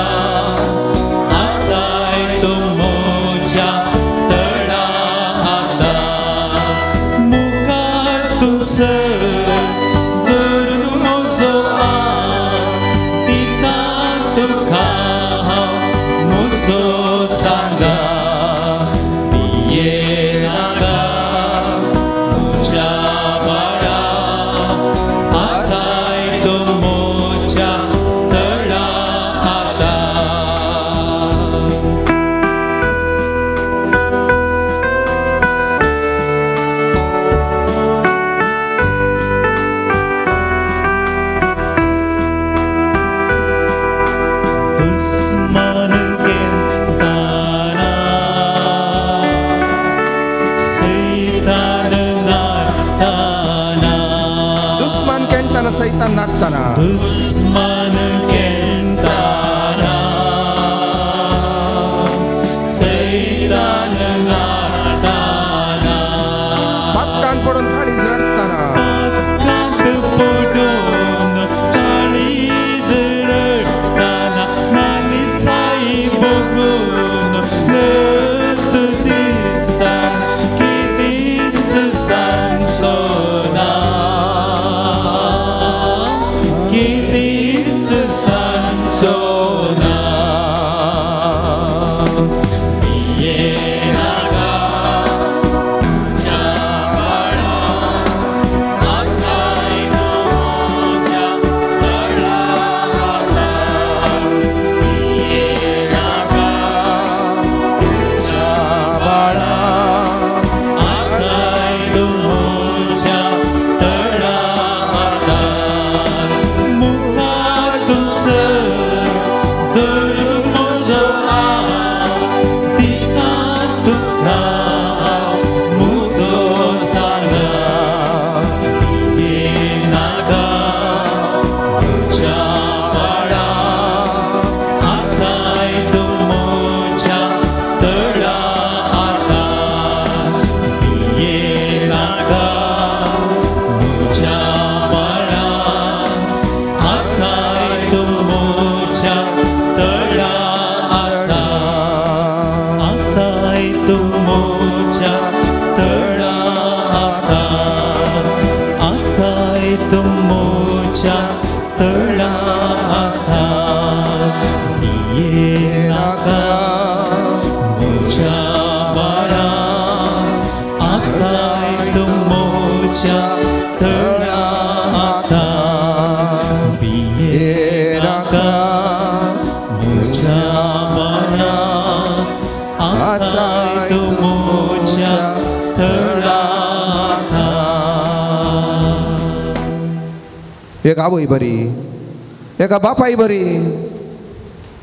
आसाय तो म्हज्या तळा आतां. मुखार तूं सर धरून म्हजो हात, दिता तुका हांव म्हजो सांगात. भियेनाका म्हज्या बाळा, आसाय तो म्हज्या तळा आतां. दुस्मान केन्ना सैतान नाडटाना, दुस्मान केंटताना सैतान नाडटाना, दुस्मान केन्ना सैतान नाडटाना, पातकान पडून काळीज रडटाना, पातकांत पडून काळीज रडटाना, नालिसाई बघून लज दिसताना, केदीच सांगचो ना, केदीच सांगचो ना. भियेनाका म्हज्या बाळा, आसाय तो म्हज्या तळा आतां. भियेनाका म्हज्या बाळा, आसाय तो म्हज्या तळा आतां. मुखार तूं सर धरून म्हजो हात, दिता तुका हांव म्हजो सांगात. भियेनाका म्हज्या बाळा, आसाय तो म्हज्या तळा आतां. भियेनाका म्हज्या बाळा, आसाय तो म्हज्या तळा आतां. आसाय तो म्हज्या तळा आतां. आसाय तो म्हज्या तळा आतां. भियेनाका म्हज्या बाळा, आसाय तो म्हज्या तळा आतां. भियेनाका म्हज्या बाळा, आसाय तो म्हज्या तळा आतां. एक आवय बरी, एका बापाय बरी,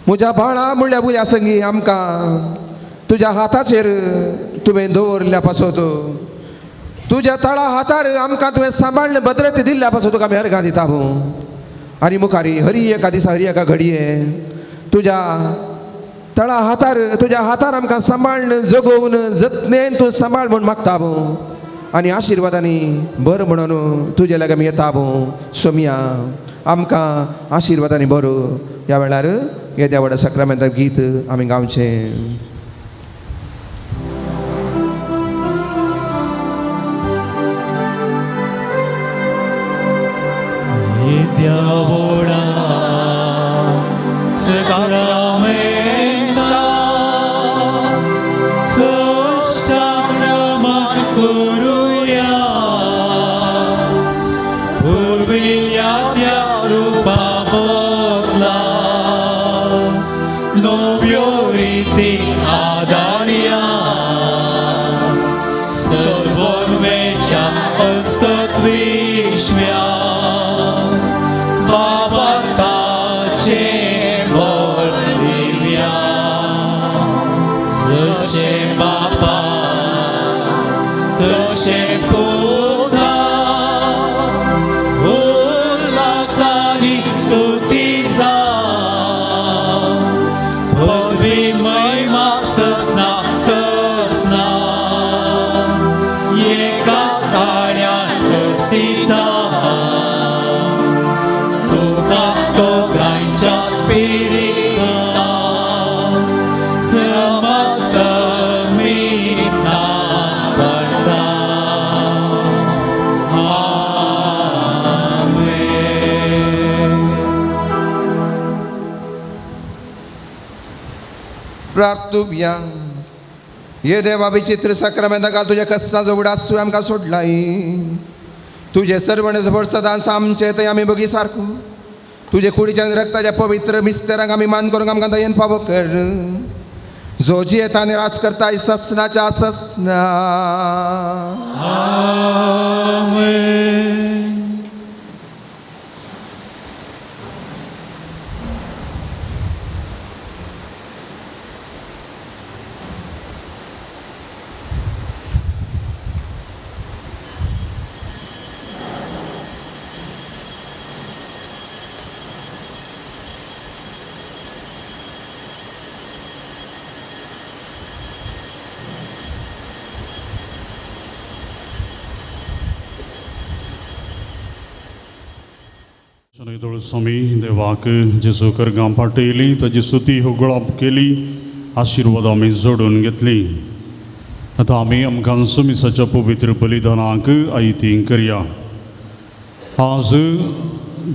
म्हज्या बाळा म्हणल्या बुल्या संगी आमकां तुज्या हाताचेर तुवें दवरल्या पासत, तुज्या तळा हातार आमकां तुवें सांबाळ्ळ भद्रते दिल्ल्या पासत तुका आमी अर्गां दिता. आनी मुखारी हरी एका दिसा, हरी एका घडये तुज्या तळा हातार, तुज्या हातार आमकां सांबाळ्ळ जगोवन जतनेन तूं सांबाळ म्हूण मागता. आनी आशिर्वादांनी बरो म्हणून तुजे लागीं आमी येता. सोमया आमकां आशिर्वादांनी बरो. ह्या वेळार येद्या व्हडा साक्रामेंता गीत आमी गावचें. येद्या व्हडा साक्रामेंता सश्टांग नमन करुया पुर्विल्ल्या त्या रुपा बदला नव्यो रिती आदारया सर्वोन्वेच्या अस्कत विश्व्या बाबाताचे बळ दिव्या जशें बापा तशें पुता उल्हासानी स्तुती जावं पदवी महिमा ससना ससना एका ताळ्यान वसिता तुका दोगांयच्या स्पिरितान समसमी नांवाडटा. आमेन. प्रार्थुया. ये देवा, विचित्र साक्रामेंता घाल तुज्या कश्टाचो उडास तुवें आमकां सोडलाय. तुजें सर्वण झबड सदांच आमचे थंय आमी बगी सारको तुजे कुडीच्या आनी रक्ताच्या पवित्र मिस्तेरांक आमी मान करूंक आमकां दयेन फावो कर, जो जियेता आनी राज करता ससनाच्या ससना. आमेन. स्वामी देवाक जेजू करगां पाटयली, ताजी स्तुती होगळप केली, आशिर्वाद आमी जोडून घेतली. आतां आमी आमकां सुमिसाच्या पवित्र बलिदानाक आयती करया. आज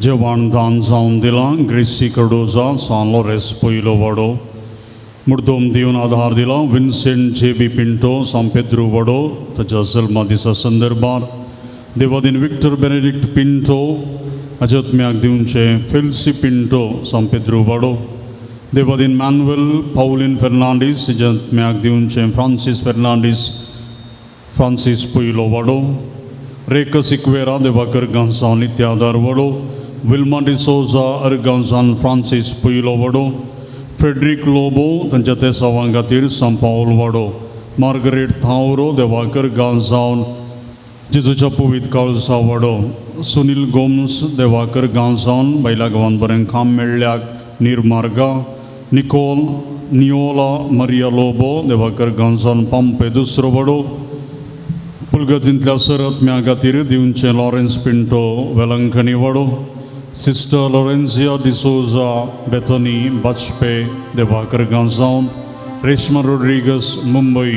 जेवण दान जावन दिलां ग्रेसी कर्डोजा, सान लॉरेस पयलो वाडो. मुर्दोम दिवन आधार दिला विन्सेंट जे बी पिंटो, सांपेद्रू वाडो, ताच्या जल्मा दिसा संदर्भार. देवादीन विक्टर बेनेडिक्ट पिंटो अजत्म्याक दिवचे फेल्सी पिंटो, सांपेद्रू वाडो. देवादीन मानुएल पावलीन फेर्नांडीस अजत्म्याक दिवचे फ्रांसीस फेर्नांडीस, फ्रांसीस पयलो वाडो. रेक सिक्वेरा देवाकर गांसा नित्यादार वाडो. विल्मा डिसोजा अर्गांसान फ्रांसीस पयलो वाडो. फ्रेडरीक लोबो तांच्या तेसावां खातीर सांपावल वाडो. मार्गरेट थावरो देवाकर गांसावन जेजूच्या पवित्र काळसा वाडो. सुनील गोम्स देवाकर गांसावन बायला गांवान बरें काम मेळ्ळ्याक निर्मार्गा. निकोल नियोला मरिया लोबो देवाकर गांसावन पांपे दुसरो वाडो. पुलगतींतल्या सरत्म्या खातीर दिवचें Lawrence Pinto Velankanni Vaddo. Sister Laurencia D'Souza Bethany Bajpe देवाकर गांसावन. रेश्मा रोड्रिगस मुंबई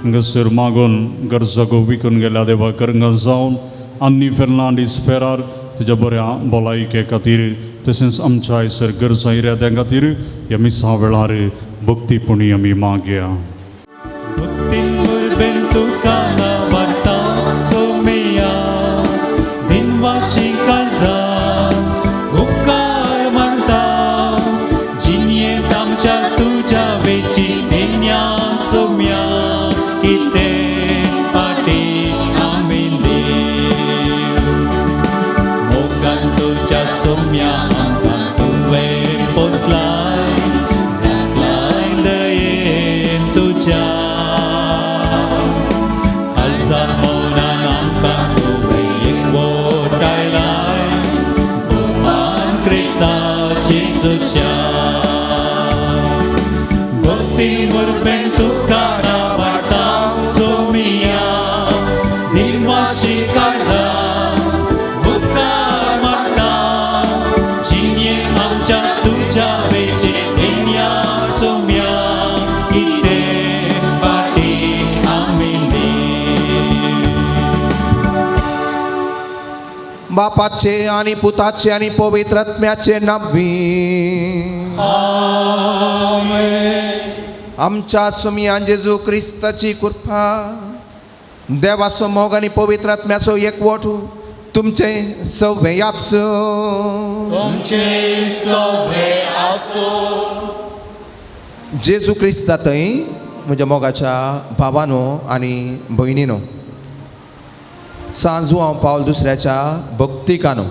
हांगासर मागून गरजागो विकून गेल्या देवाकर गांसावन. आन्नी फेर्नांडीस फेरार तुज्या बऱ्या भलायके खातीर तशेंच आमच्या हयसर गरजां इराद्यां खातीर ह्या मिसा वेळार भक्तीपणी आमी मागया. भक्तीन उर्बेन तुका नांवाडटा सोमिया दिनवाशी काळजान उपकार मानता जिणेंत आमच्या तुज्या वेची देण्या सोम्या कितें फाटीं आमी देव मोगान तुज्या सोम्या आमकां तुवें पोचलाय धाकलाय दयेन तुज्या काळजार मौनान आमकां तुवें एकवटायलाय गुमान क्रिस्ता जेजूच्या. भक्ती उर्बेन तुका नांवाडटा सोमिया दिनवाशी काळजान उपकार मानता जिणेंत आमच्या तुज्या वेचे देण्या सोम्या कितें फाटीं आमी देव. बापाचे आनी पुताचे आनी पवित्र आत्म्याचे नांवी। आमच्या सुमयान जेजू क्रिस्ताची कृपा, देवाचो मोग आनी पवित्र आत्म्याचो एकवट तुमचे सवे आसूं। तुमचे सवे आसूं। जेजू क्रिस्ता थंय म्हज्या मोगाच्या भावानो आनी भयणीनो, सांजू हांव पावल दुसऱ्याच्या भक्तिकानो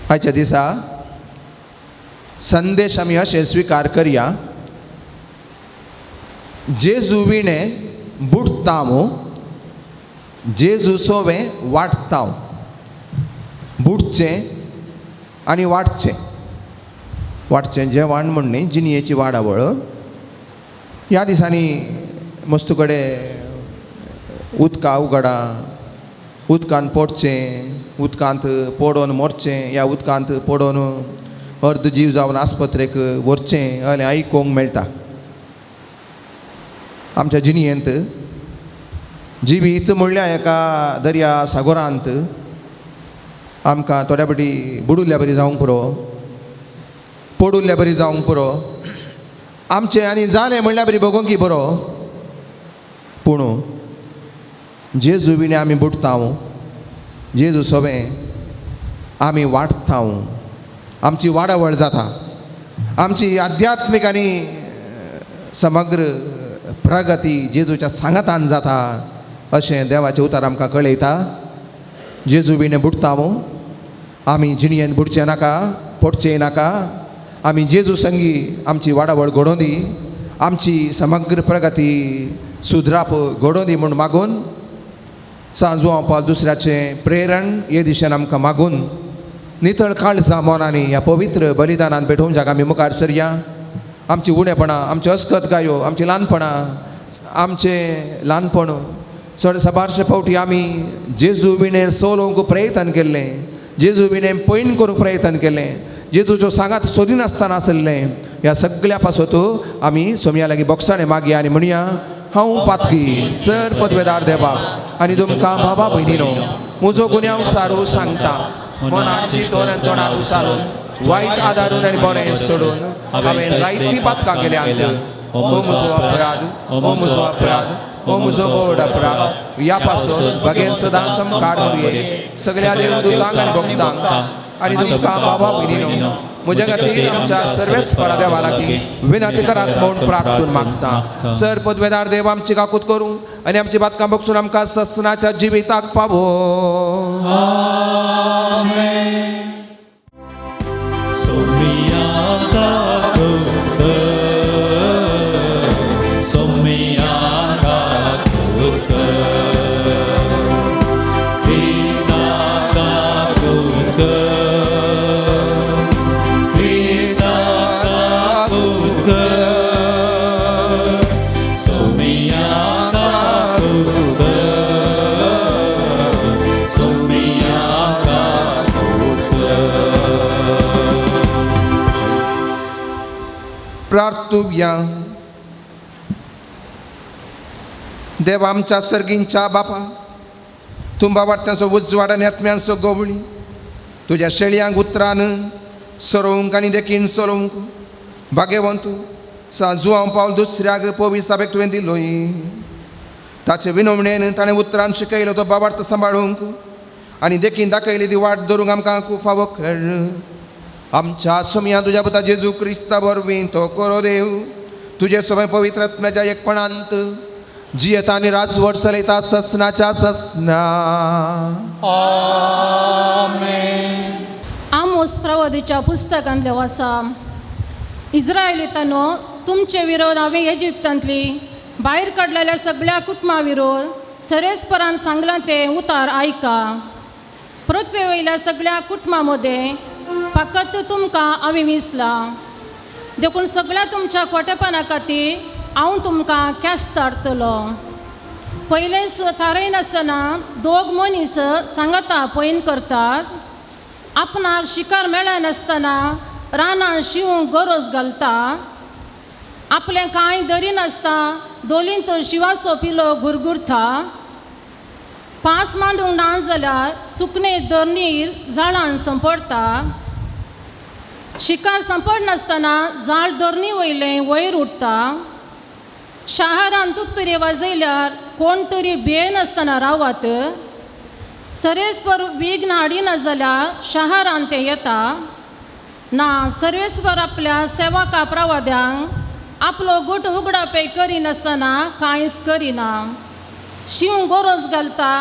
आयच्या दिसा संदेश आमी अशें स्विकार करया। जेजू विणें बुडटाव, जेजू सोवें वाडटाव। बुडचें आनी वाडचें, वाडचें जेवण म्हण न्ही, जिणयेची वाडावळ। ह्या दिसांनी मस्त कडेन उदका उगडा, उदकांत पडचें, उदकांत पडोन मरचें, ह्या उदकांत पडोन अर्द जीव जावन आस्पत्रेक व्हरचें आनी आयकूंक मेळटा। आमच्या जिणयेंत जिवीत म्हणल्यार एका दर्या सागोरांत आमकां थोड्या फावटी बुडुल्ल्या बरी जावंक पुरो, पडुल्ल्या बरी जावंक पुरो, आमचें आनी जालें म्हणल्यार बरी भोगोंकी बरो। पूण जेजू विणें आमी बुडटाव, जेजू सोबें आमी वाडटाव, आमची वाडावळ जाता, आमची आध्यात्मीक आनी समग्र प्रगती जेजूच्या सांगातान जाता अशें देवाचें उतर आमकां कळयता। जेजू विणें बुडटाव, आमी जिणयेन बुडचें नाका, पडचें नाका। आमी जेजू संगी आमची वाडावळ घडोवन दी, आमची समग्र प्रगती सुदराप घडोवन दी म्हूण मागून सांजू हांव पावल दुसऱ्याचें प्रेरण हे दिशेन आमकां मागून नितळ काळजां मनांनी ह्या पवित्र बलिदानान भेटोवन जाका आमी मुखार सरया। आमची उणेपणां, आमच्यो अस्कत गायो, आमचीं ल्हानपणां, आमचें ल्हानपण चड साबारशे फावटी आमी जेजू विणें सोलोवंक प्रयत्न केल्लें, जेजू विणें पयण करूंक प्रयत्न केलें, जेजूच्यो सांगात सोदिनासतना आसलें। ह्या सगळ्या पासत आमी सोमया लागीं बोगसाणें मागया आनी म्हणया, हांव पातकी सर पदवेदार देवा आनी तुमकां बाबा भयणीनो म्हजो गुन्यांव सारू सांगता, मनाची तोरण तोंडाक उसारून वायट आदारून आनी बरें सोडून हांवें जायतीं पातकां केल्यांत। ओ म्हजो अपराध, ओ म्हजो अपराध, ओ म्हजो व्हड अपराध। ह्या पासून बगेन सदां समकार करुये सगळ्या देवदूतांक आनी भक्तांक आनी तुमकां बाबा भयणीनो म्हज्या खातीर आमच्या सर्वेस परादेवा लागीं विनंती करात म्हूण प्रार्थून मागता। सर पदवेदार देव आमची काकूत करूं आनी आमची बातकां बगसून आमकां ससनाच्या जिविताक पावो। प्रार्थुया। देव आमच्या सर्गींच्या बापा, तुंबा वाट्यांचो उजवाड आनी आत्म्यांचो गवळी तुज्या शेळयांक उतरान सरोवंक आनी देखीन चलोवंक भाग्यवंत सांजू हांव पावल दुसऱ्याक पविसाबेक तुवें दिलोय। ताचे विनवणेन ताणें उतरान शिकयलो तो बाबार्थ सांबाळूंक आनी देखीन दाखयली ती वाट धरूंक आमकां खूब फावो कर। आमच्या सोमया तुज्या पुता जेजू क्रिस्ता वरवीं तो करो देव तुजे सोबे पवित्र आत्म्याच्या एकपणांत जियेता आनी राजवट चलयता ससनाच्या ससना। आमेन। आमोस प्रवादीच्या पुस्तकांतले आसा, इस्रायलितांनो तुमचे विरोध हांवें इजिप्तांतली भायर काडलेल्या सगळ्या कुटुंबा विरोध सरेस्परान सांगलां तें उतार आयका। पृथ्वे वयल्या सगळ्या कुटुंबा मदें फकत तुमकां हांवें विसलां, देखून सगळ्या तुमच्या खोटेपणा खातीर हांव तुमकां ख्यास्त हाडटलो। पयलेंच थारयनासतना दोग मनीस सांगाता पयन करतात, आपणाक शिकार मेळनासतना रानां शिवूंक गरज घालता, आपलें कांय धरिनासतना दोलींत शिवाचो पिलो गुरगुरता, पास मांडूंक ना जाल्यार सुकणें धरणीर जाळान सांपडटा. शिकार सांपडनासतना जाळ धरणी वयलें वयर उरता. शाहरान तुत्तुरी वाजयल्यार कोण तरी भियेनासतना रावात. सर्वेस्पर विघ्न हाडिना जाल्यार शाहरान तें येता ना. सर्वेस्पर आपल्या सेवका प्रवाद्यांक आपलो गुट उगडापे करिनासतना कांयच करिना. शींव गरज घालता,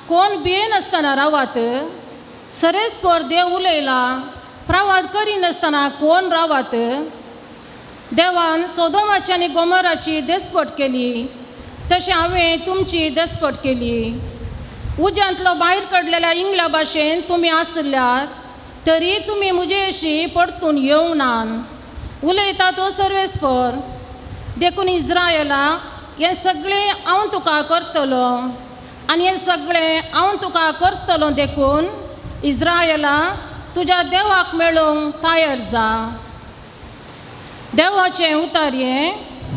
कोण भियेनासतना रावात. सर्वेस्पर देव उलयला, प्रवाद करिनासतना कोण रावात. देवान सोदोमाची आनी गोमराची देसपट केली, तशें हांवें तुमची देसपट केली. उज्यांतलो भायर काडलेल्या इंगला भाशेन तुमी आसल्यात तरी तुमी म्हजे परतून येवंक नात, उलयता तो सर्वेस्पर. देखून इज्रायला हें सगळें हांव तुका करतलो आनी हें सगळें हांव तुका करतलो. देखून इज्रायला तुज्या देवाक मेळोवंक तयार जा. देवाचें उतार हें.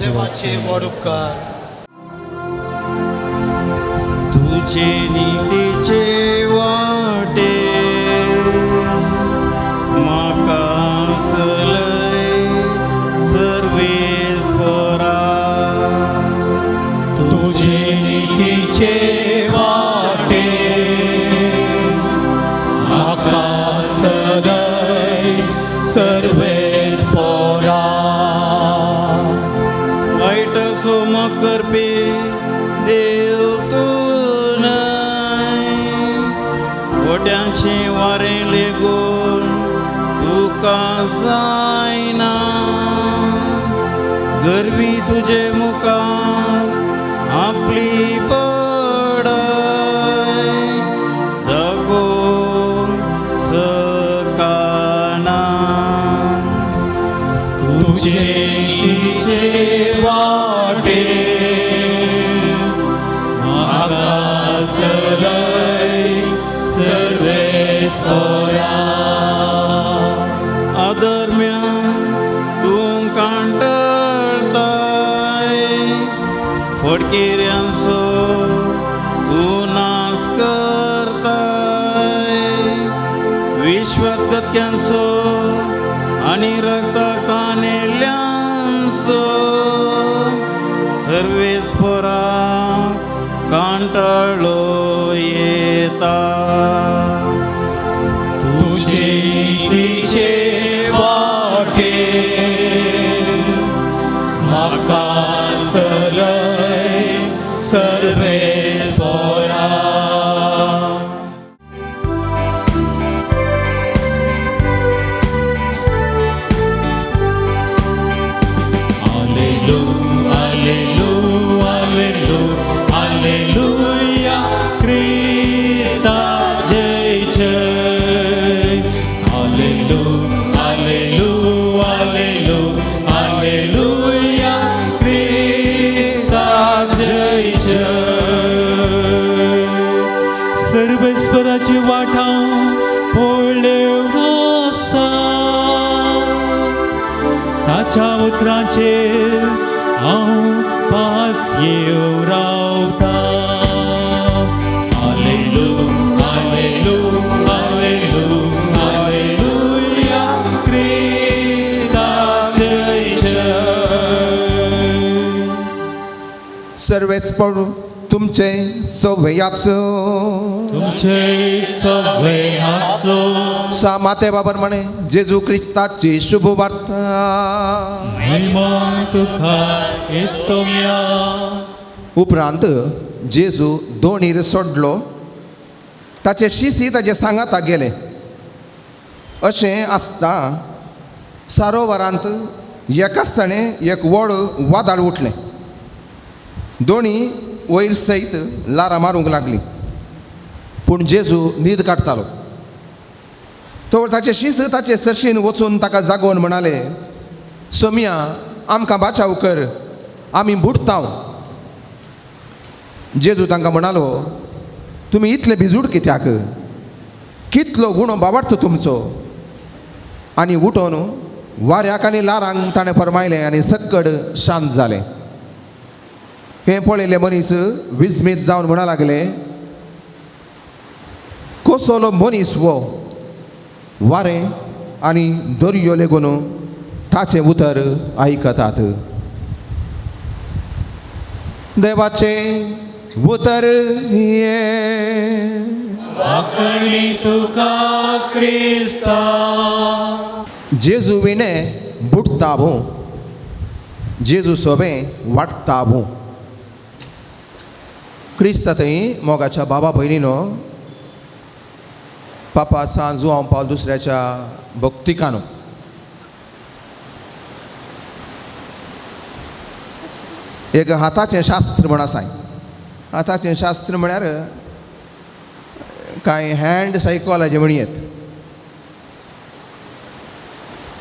देवाचे व्हड उपकार. तुझे नीतीचे वाटे म्हाका चलय सर्वेस्परा. तुझे नीतीचे वाटे म्हाका चलय सर्वेस्परा. वायट सोमक करपी देव तूं न्हय, गोट्यांचें वारें लेगून तुका जायना. गरवी तुजे मुखार आपली पडय दाखोवंक सकाना. तुझे नीतीचे वाटे म्हाका चलय सर्वेस्परा. अधर्म्या तूं कांटळताय, फटकिऱ्यांचो तूं नाश करताय. विश्वासघातक्यांचो आनी रक्ताक तानेल्ल्यांचो सर्वेस्परा कांटाळो येता. तुझे नीतीचे वाटे म्हाका चलय सर्वेस्परा. आलेलू आलेलू आलेलू आलेलुया क्रिस्ता जय जय. आलेलू आलेलू आलेलू आलेलुया क्रिस्ता जय जय. सर्वेस्पराची वाटां पळोवंक आसा, ताच्या उतरांचेर हांव पातयेवन रावता. आलेलू आलेलू आलेलू आलेलुया क्रिस्ता जय जय. सर्वेस्पर तुमचे सवयाचो तुमचे सगळे आसो. सा माते बाबर म्हणे जेजू क्रिस्ताची शुभ वार्ता. महिमा तुका येसोम्या. उपरांत जेजू दोणीर सोडलो, ताचे शिसी ताचे सांगाता गेले. अशें आसता सरोवरांत एकाच सणे एक व्हड वादळ उठलें. दोणी वयर सयत लारां मारूंक लागली, पूण जेजू न्हीद काडटालो. तो ताचे शीस ताचे सरशीन वचून ताका जागोवन म्हणाले, सोमिया आमकां बाचाव कर, आमी बुडटाव. जेजू तांकां म्हणालो, तुमी इतले भिजूड कित्याक? कितलो गुणो बावडतो तुमचो. आनी उठोन वाऱ्याक आनी लारांक ताणें फरमायलें आनी सक्कड शांत जालें. हें पळयलें मनीस विस्मीत जावन म्हणा लागले, कसलो मनीस वो वारें आनी दर्यो लेगून ताचें उतर आयकतात. देवाचें उतर हें. वाकणी तुका क्रिस्ता. जेजू विणें बुडटा भों, जेजू सोबें वाडटा भों. क्रिस्ता थंय मोगाच्या बाबा भयणीनो, पापा सान जुआंव पावल दुसऱ्याच्या भक्तिकानो, एक हाताचें शास्त्र म्हण आसाय. हाताचें शास्त्र म्हळ्यार कांय हँड सायकोलॉजी म्हणयेत.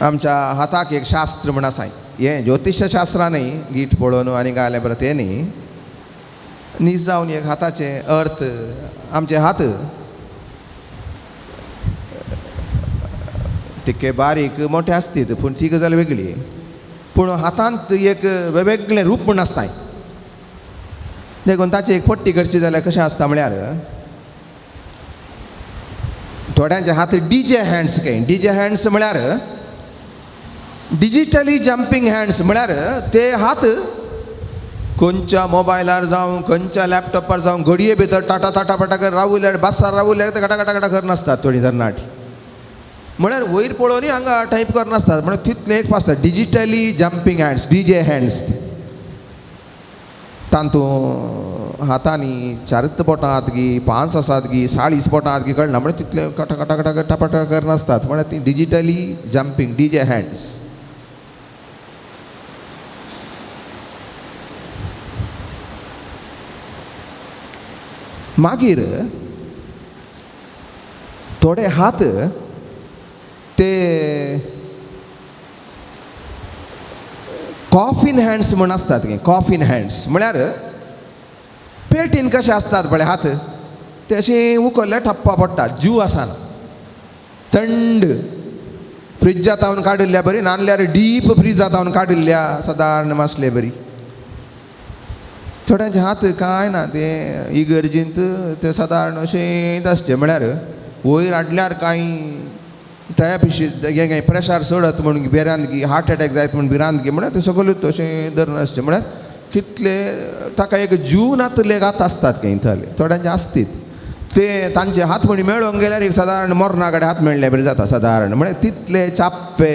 आमच्या हाताक एक शास्त्र म्हण आसाय. हें ज्योतिशशास्त्रां न्ही, गीट पळोवन आनी गायलें बरें तें न्ही, नीज जावन एक हाताचें अर्थ. आमचे हात तितके बारीक मोठे आसतीत, पूण ती गजाल वेगळी. पूण हातांत एक वेगवेगळें रूप म्हूण आसताय. देखून ताची एक पट्टी करची जाल्यार कशें आसता म्हळ्यार, थोड्यांचे हात डीजे हँड्स काय. डीजे हँड्स म्हळ्यार डिजिटली जंपींग हँड्स, म्हळ्यार ते हात खंयच्या मोबायलार जावं खंयच्या लॅपटॉपार जावं घडये भितर टाटा टाटा पटा कर रावल्यार, बसार रावल्यार ते घटा घटा घटा करनासतात थोडीं तरणाटी. म्हळ्यार वयर पळोवनूय हांगा टायप करनासतात, म्हळ्यार तितलें एक आसता digitally jumping hands, DJ hands. तातूंत हातांनी चारच बोटां आहात गी, पांच आसात गी, 40 बोटां आहात गी कळना, म्हळ्यार तितलें कटा कटा कटा कटा करनासतात. म्हळ्यार ती डिजिटली जंपींग डीजे हँड्स. मागीर थोडे हात ते कॉफिन हँड्स म्हण आसतात. कॉफिन हँड्स म्हळ्यार पेटीन कशे आसतात पळय हात, ते अशें उखल्ले ठप्पा पडटा, जीव आसना, थंड फ्रिजा तावन काडिल्ल्या बरी, नाल्यार डीप फ्रिजा तावन काडिल्ल्या सादारण मासले बरी. थोड्यांचे हात कांय ना, ते इगर्जींत ते सादारण अशें आसचे, म्हळ्यार वयर हाडल्यार कांय ट्रायपिशी हें प्रेशर चडत म्हूण भिरांत गी, हार्ट एटॅक जायत म्हूण भिरांत गी, म्हळ्यार ते सगळ्यो अशें धरून आसचें. म्हळ्यार कितले ताका एक जीव नातले हात आसतात खंय थंय थोड्यांचे आसतीत ते तांचे हात म्हणी मेळोंक गेल्यार एक सादारण मरणा कडेन हात मेळ्ळे बरें जाता सादारण. म्हळ्यार तितले चाप्पे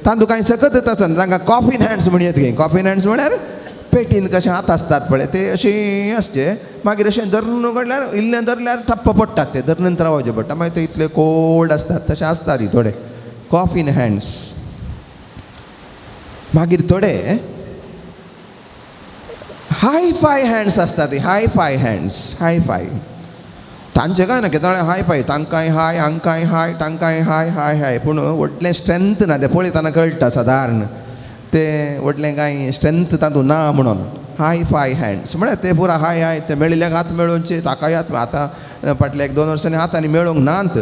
तांतूं कांय सकतच आसना. तांकां कॉफिन हँड्स म्हणयेत खंय. कॉफिन हँड्स म्हळ्यार पेटीन कशें हात आसतात पळय ते अशें आसचे. मागीर अशें धरून उगडल्यार इल्लें धरल्यार ठप्प पडटात, ते धरून रावचें पडटा. मागीर ते इतले कोल्ड आसतात, तशें आसतात थोडे कॉफिन हँड्स. मागीर थोडे हाय फाय हँड्स आसतात. हाय फाय हँड्स, हाय फाय तांचे काय ना कितें हाय फाय, तांकांय हाय, हांकांय हाय, तांकांय हाय हाय हाय, पूण व्हडलें स्ट्रेंथ ना. तें पळयतना कळटा सादारण ते व्हडलें कांय स्ट्रेंथ तातूंत ना म्हणून. हाय फाय हँड्स म्हळ्यार ते पुरा हाय हाय, ते मेळिल्ल्याक हात मेळोवचे, ताकाय हात. आतां फाटल्या 1-2 वर्सांनी हातांनी मेळोवंक नात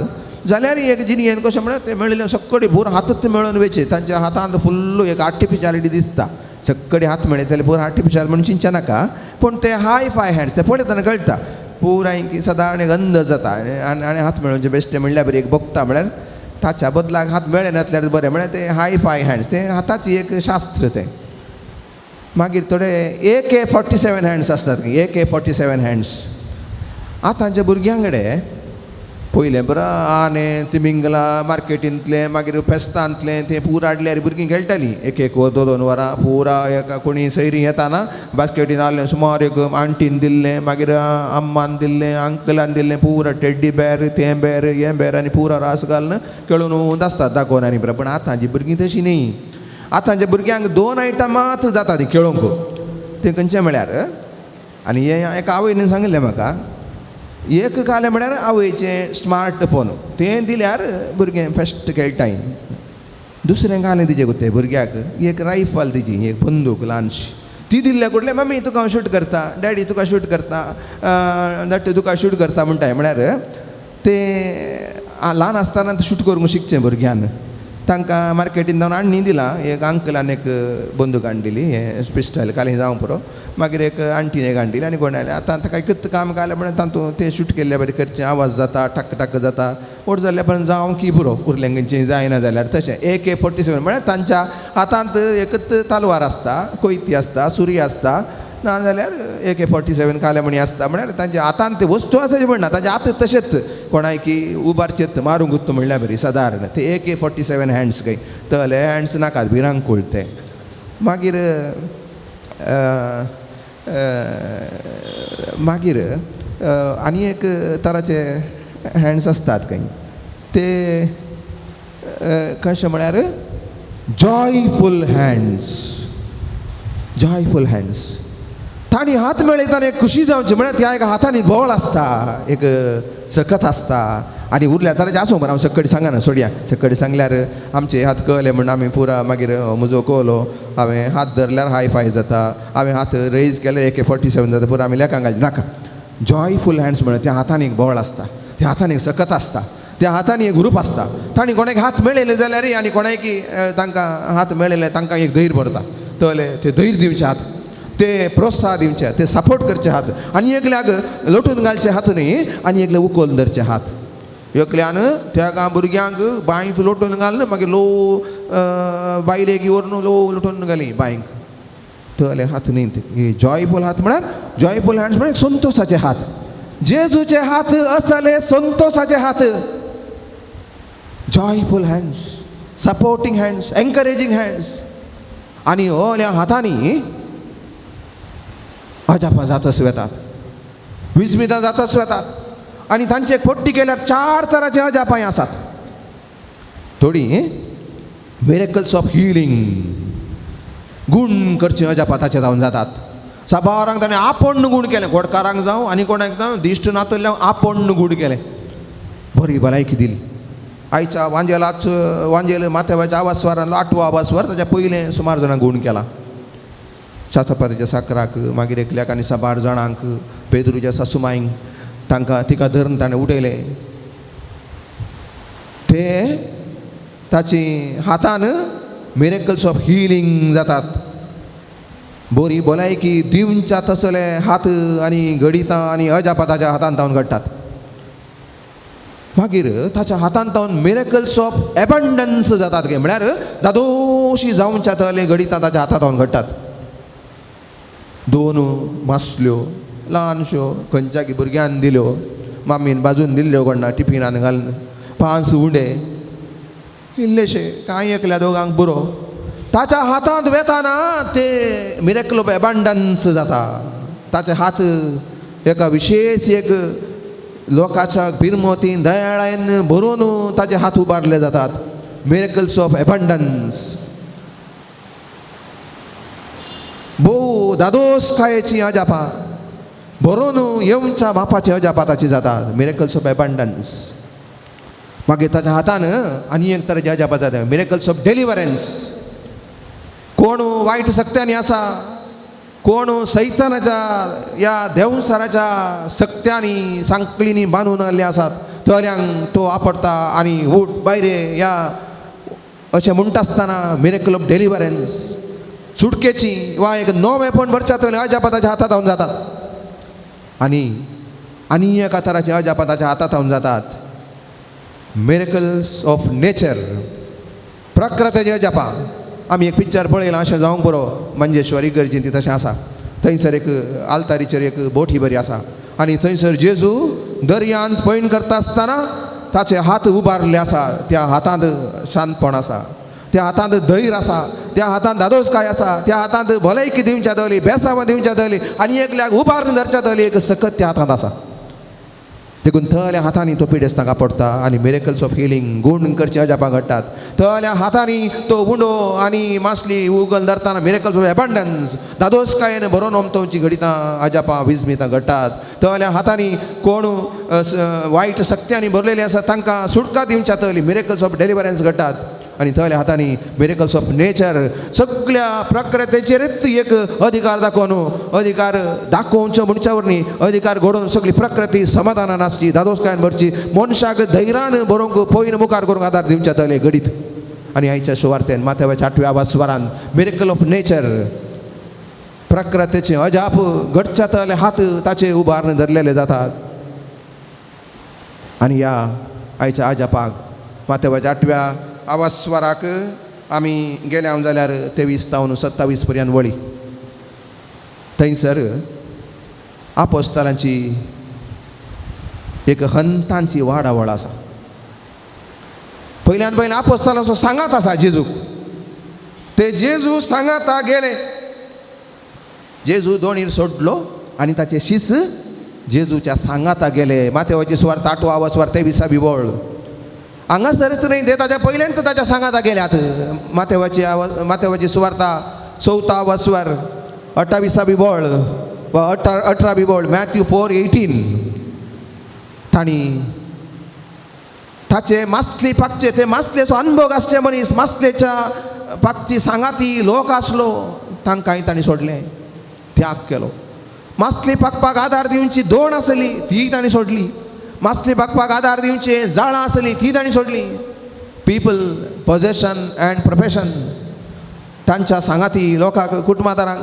जाल्यार एक जिणयेन कशें म्हळ्यार ते मेळिल्ले सक्कडी पुरो हातच मेळोवन वयचे. तांच्या हातांत फुल्ल एक आर्टिफिशियलिटी दिसता. सक्कडी हात मेळयतले पुरो आर्टिफिशियल म्हूण चिंतचें नाका, पूण ते हाय फाय हँड्स ते पळयतना कळटा पुराय की सादारण एक अंदाज जाता. आनी आनी हात मेळोवचे बेश्टे म्हणल्यार बरी एक बघता, म्हळ्यार ताच्या बदलाक हात मेळ्ळे नासल्यार बरें. म्हळ्यार ते हाय फाय हँड्स, तें हाताची एक शास्त्र तें. मागीर थोडे AK-47 hands आसतात. AK-47 hands आतांच्या भुरग्यां कडेन पयलें बरें आने तिमिंगला मार्केटींतलें, मागीर फेस्तांतलें तें पूर हाडल्यार भुरगीं खेळटालीं 1-1 वर 2-2 वरां पुरा. एका कोणी सैरीं येताना बास्केटीन हाडलें सुमार एक आंटीन दिल्लें, मागीर अम्मान दिल्लें, अंकलान दिल्लें, पुरा टेड्डी बेर, तें बेर, हें बेर, आनी पुरा रास घालून खेळून आसतात दाखोवन आनी बरें. पूण आतांची भुरगीं तशीं न्ही. आतांच्या भुरग्यांक 2 आयटम मात्र जाता ती खेळोंक. तें खंयचें म्हळ्यार, आनी हें एका आवयन सांगिल्लें म्हाका, एक घालें म्हळ्यार आवयचें स्मार्ट फोन, तें दिल्यार भुरगें फेस्ट खेळटाय. दुसरें घालें तिजे ते भुरग्याक एक रायफल, तिजी एक बंदूक ल्हानशी, ती दिल्ल्या कुडलें मम्मी तुका हांव शूट करता, डॅडी तुका शूट करता, धाडटे तुका शूट करता म्हणटाय. म्हळ्यार तें ल्हान आसतना शूट करूंक शिकचें भुरग्यान. तांकां मार्केटीन जावन हाडणी दिलां. एक अंकलान एक बंदूक हाडून दिली, हें पिस्टल काल जावं पुरो. मागीर एक आंटीन एक हाडून दिली आनी कोण आयलें आतां ताका एकच काम घालें म्हळ्यार तातूंत तें शूट केल्ल्या बरें करचें, आवाज जाता टक टक जाता, व्हड जाल्ल्या पर्यंत जावं की पुरो, उरलें खंयचें जायना जाल्यार तशें. AK-47 म्हळ्यार तांच्या हातांत एकच तलवार आसता, कोयती आसता, सुरी आसता, नाजाल्यार AK-47 काल्यामणी आसता. म्हळ्यार तांच्या हातांत ते वस्तू आसा म्हणना, तांच्या हात तशेंच कोणाय की उबारचेत मारूंक उत्त म्हणल्यार बरी सादारण ते AK-47 hands खंय तले हँड्स नाकात भिरांकूळ ते. मागीर मागीर आनी एक तराचे हँड्स आसतात खंय ते कशें म्हळ्यार जॉयफूल हँड्स. जॉयफूल हँड्स तांणी हात मेळयतना एक खुशी जावची म्हळ्यार त्या एका हातांनी बळ आसता, एक सकत आसता. आनी उरल्या तराचे आसूं बरें, हांव सक्कडी सांगना सोडया, सक्कडी सांगल्यार आमचे हात कळले म्हण आमी पुरा मागीर म्हजो कळलो, हांवें हात धरल्यार हाय फाय जाता, हांवें हात रेज केल्यार AK-47 जाता, पुरा आमी लेखांक घालचे नाका. जॉयफूल हँड्स म्हळ्यार त्या हातांनी एक बळ आसता, त्या हातांनी एक सकत आसता, त्या हातांनी एक ग्रूप आसता. तांणी कोणाक हात मेळयले जाल्यार आनी कोणाक तांकां हात मेळयले तांकां एक धैर्य भरता, तले ते धैर्य दिवचे हात, ते प्रोत्साह दिवचे, ते सपोर्ट करचे हात. आनी एकल्याक लोटून घालचे हात न्ही, आनी एकले उखलून धरचे हात. एकल्यान त्या भुरग्यांक बांयत लोटून घालून मागीर लो बायलेक व्हरून लो लोटून घाली बांयक, तले हात न्ही ते. जॉयफूल हात म्हळ्यार जॉयफूल हँड्स म्हळ्यार संतोषाचे हात. जेजूचे हात असले संतोषाचे हात, joyful hands, supporting hands, encouraging hands. आनी ओल्या हातांनी अजापां जातस वेतात, विस्मितां जातस वेतात. आनी तांचे पट्टी केल्यार 4 तराचे अजापां आसात. थोडीं मिरेकल्स ऑफ हिलींग, गूण करचे अजापां ताचे जावन जातात. साबारांक ताणें आपोण गूण केलें, गोडकारांक जावं आनी कोणाक जावं, दिश्ट नातल्ल्या आपोण गूण केलें, बरी भलायकी दिली. आयच्या वांजेलाच वांजेल माथ्याच्या आवास्वारान 8वो आवास्वार ताच्या पयलें सुमार जाणांक गूण केला. सातपातीच्या साकराक, मागीर एकल्याक आनी साबार जाणांक, पेद्रूच्या सासुमायंक तांकां तिका धरून ताणें उठयलें. ते ताची हातान मिरेकल्स ऑफ हिलींग जातात, बरी भलायकी दिवच्या तसले हात आनी घडितां आनी अजापां ताच्या हातान तावन घडटात. मागीर ताच्या हातान तावन मिरेकल्स ऑफ एबंडन्स जातात गे, म्हळ्यार दादोशी जावच्या तले घडितां ताच्या हातान तावन घडटात. 2 मासल्यो ल्हानश्यो खंयच्या भुरग्यान दिल्यो, मामीन बाजून दिल्ल्यो कोणा टिफिनान घालून, 5 उंडे इल्लेशे कांय एकल्या दोगांक पुरो. ताच्या हातांत वेताना ते मिरेकल ऑफ एबंडन्स जाता. ताचे हात एका विशेष एक लोकाच्या बिरमोतीन दयाळायन भरून ताचे हात उबारले जातात, मिरेकल्स ऑफ एबंडन्स. भोव दादोसकायेची अजापां भरून येवच्या बापाची अजापां ताची जातात, मिरेकल्स ऑफ एबंडन्स. मागीर ताच्या हातान आनी एक तरेची अजापां जाता, मिरेकल्स ऑफ डिलिवरन्स. कोण वायट सक्त्यांनी आसा, कोण सैतानाच्या ह्या देंवसाराच्या सक्त्यांनी सांकळींनी बांदून आयिल्ले आसात, तल्यांक तो आपडटा आनी उठ भायर ह्या अशें म्हणटा आसतना मिरेकल ऑफ डिलिवरन्स, सुटकेची वा एक नवेपण भरच्या तले अजापां ताच्या हातांत जावन जातात. आनी आनी एका तराचे अजापां ताच्या हातांत जावन जातात, मिरेकल्स ऑफ नेचर, प्रकृतीचे अजापां. आमी एक पिक्चर पळयलां अशें जावंक पुरो, मंजेश्वर इगर्जेन ती तशें आसा. थंयसर एक आल्तारीचेर एक बोटी बरी आसा आनी थंयसर जेजू दर्यांत पयण करता आसतना ताचे हात उबारले आसा, त्या हातांत शांतपण आसा, त्या हातांत धैर्य आसा, त्या हातांत दादोसकाय आसा, त्या हातांत भलायकी दिवच्या दवली, बेसावां दिवच्या दवली आनी एकल्याक उबारून धरच्या दवली एक सकत त्या हातांत आसा. देखून थल्या हातांनी तो पिडेस्तांक आपडटा आनी मिरेकल्स ऑफ हिलींग, गूण करचे अजापां घडटात. थल्या हातांनी तो उंडो आनी मासली उगल धरतना मिरेकल्स ऑफ एबंडन्स, दादोसकायेन भरोन ओमतोवची घडितां अजापां विस्मितां घडटात. थल्या हातांनी कोण वायट सक्त्यांनी भरलेले आसा तांकां सुटका दिवच्या तली मिरेकल्स ऑफ डिलिवरन्स घडटात. आनी थल्या हातांनी मिरेकल्स ऑफ नेचर, सगळ्या प्रकृतीचेरच एक अधिकार दाखोवन, अधिकार दाखोवचो म्हणच्या वरवीं अधिकार घडोवन सगळी प्रकृती समाधानान आसची, दादोसकायेन भरची, मनशाक धैर्यान बरोवंक पयन मुखार करूंक आदार दिवच्या तले घडीत. आनी आयच्या सुवार्तेन माथ्याच्या आठव्या आवाजवारान मिरेकल ऑफ नेचर प्रकृतीचे अजाप घडच्या तले हात ताचे उबारून धरलेले जातात. आनी ह्या आयच्या अजापाक माथ्याच्या आठव्या आवाजस्वराक आमी गेल्या जाल्यार 23 तावन 27 पर्यंत वळी थंयसर आपोस्तालांची एक हंतांची वाडावळ आसा. पयल्यान पयलीं आपोस्तालांचो सांगात आसा जेजूक, ते जेजू सांगाता गेले. जेजू दोणीर सोडलो आनी ताचे शीस जेजूच्या सांगाता गेले. माथ्याची सुवार्थ 8वो आवाजवार 23वी वळ हांगासरच न्हय ते ताच्या पयल्यान तर ताच्या सांगाता गेल्यात. माथ्याची आवाज माथ्याची सुवार्ता 4 आवाजवार 28वी वळ वा 18वी वळ मॅथ्यू 4:18 तांणी ताचे मासली पाकचे ते मासलेचो अनभोग आसचे मनीस मासलेच्या पाकची सांगाती लोक आसलो तांकांय तांणी सोडलें, त्याग केलो. मासली पाकपाक आदार दिवची दोण आसली ती तांणी सोडली, मासली पाकपाक आदार दिवचे जाळां आसली ती तांणी सोडली. पीपल पोजेशन अँड प्रोफेशन तांच्या सांगाती लोकांक कुटुंबादारांक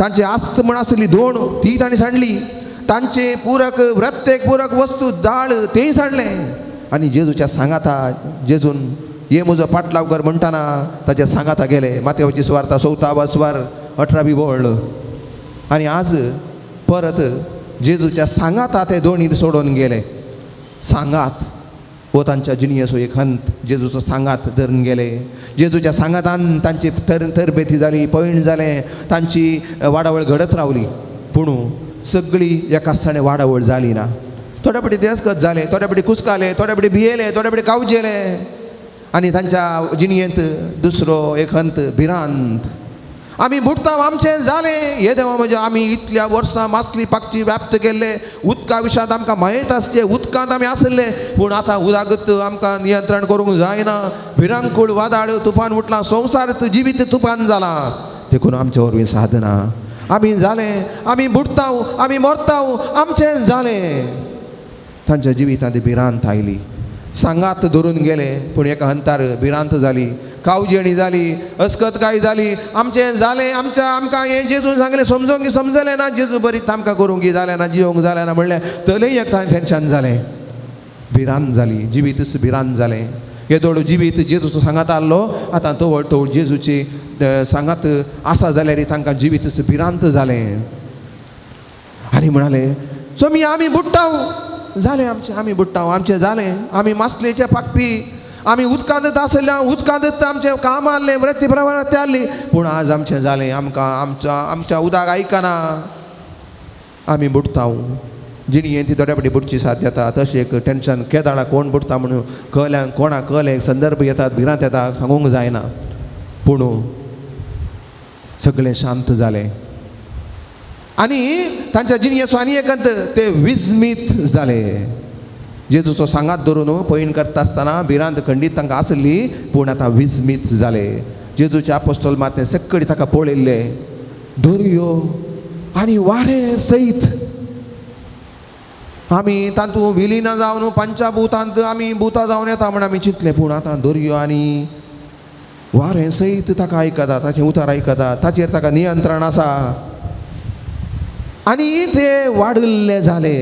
तांची आस्त म्हण आसली दोण ती तांणी सांडली, तांचे पूरक प्रत्येक पूरक वस्तू दाळ तेय सांडलें. आनी जेजूच्या सांगाता जेजून ये म्हजो पाटलाव कर म्हणटाना ताच्या सांगाता गेले. माथ्याची सुवार्ता 4 आवाजवार 18वी वळ आनी आज परत जेजूच्या सांगाता ते दोणीर सोडून गेले. सांगात हो तांच्या जिणयेचो एक हंत. जेजूचो सांगात धरून गेले. जेजूच्या सांगातान तांची तरबेती जाली, पैण जालें, तांची वाडावळ घडत रावली. पूण सगळी एका सणे वाडावळ जाली ना. थोड्या पटी देसकत जाले, थोड्या पटी कुसकाले, थोड्या पटी भियेले, थोड्या पटी कावजेले आनी तांच्या जिणयेंत दुसरो एक हंत भिरांत. आमी बुडटा आमचें जालें हे देवा म्हणजे आमी इतल्या वर्सां मासली पाकची व्याप्त केल्ले उदका विशांत आमकां म्हायत आसचें, उदकांत आमी आसले, पूण आतां उदागत आमकां नियंत्रण करूंक जायना. भिरांकूळ वादाळ तुफान उठलां, संवसार जिवीत तुफान जालां, देखून आमचे वरवीं साधना आमी जालें, आमी बुडटाव, आमी मरताव, आमचें जालें. तांच्या जिवितांत भिरांत आयली. सांगात धरून गेले पूण एका हंतार भिरांत जाली, कावजेणी जाली, अस्कतकाय जाली. आमचें जालें, आमच्या आमकां हें जेजून सांगलें समजोंक समजलें ना, जेजू बरी आमकां करूंक जालें ना, जिवंक जालें ना म्हणलें तलेय एक टेंशन जालें, भिरांत जाली, जिवीतच भिरांत जालें. येदोळ जिवीत जेजूचो सांगात आहलो, आतां तवळ तवळ जेजूची सांगात आसा जाल्यार तांकां जिवीतच भिरांत जालें. आनी म्हणाले स्वामी आमी बुडटाव जालें, आमचें आमी बुडटाव, आमचें जालें, आमी मासलेचे पाकपी, आमी उदकांत आसल्या, उदकांत आमचें काम आहलें, वृत्ती प्रवृत्ती आहली, पूण आज आमचें जालें, आमकां आमच्या आमच्या उदक आयकना, आमी बुडटाव. जिणयेन ती थोड्या फावटी बुडची साथ येता. तशें एक टेंशन केदाळा कोण बुडटा म्हणून कळ्ळ्या कोणाक कळ्ळें संदर्भ येतात, भिरांत येता, सांगूंक जायना. पूण सगळें शांत जालें आनी तांच्या जिणयेचो आनी एकंत ते विस्मीत जाले. जेजूचो सांगात धरून पयण करता आसतना भिरांत खंडीत तांकां आसली, पूण आतां विस्मीत जाले. जेजूचे आपोस्तोल मात सगळी ताका पळयल्ले, दर्यो आनी वारें सयत आमी तातूंत विलिना जावन पंचभूतांत आमी भूतां जावन येता म्हण आमी चिंतलें, पूण आतां दर्यो आनी वारें सयत ताका आयकता, ताचें उतार आयकता, ताचेर ताका नियंत्रण आसा. आनी ते वाडिल्ले जाले.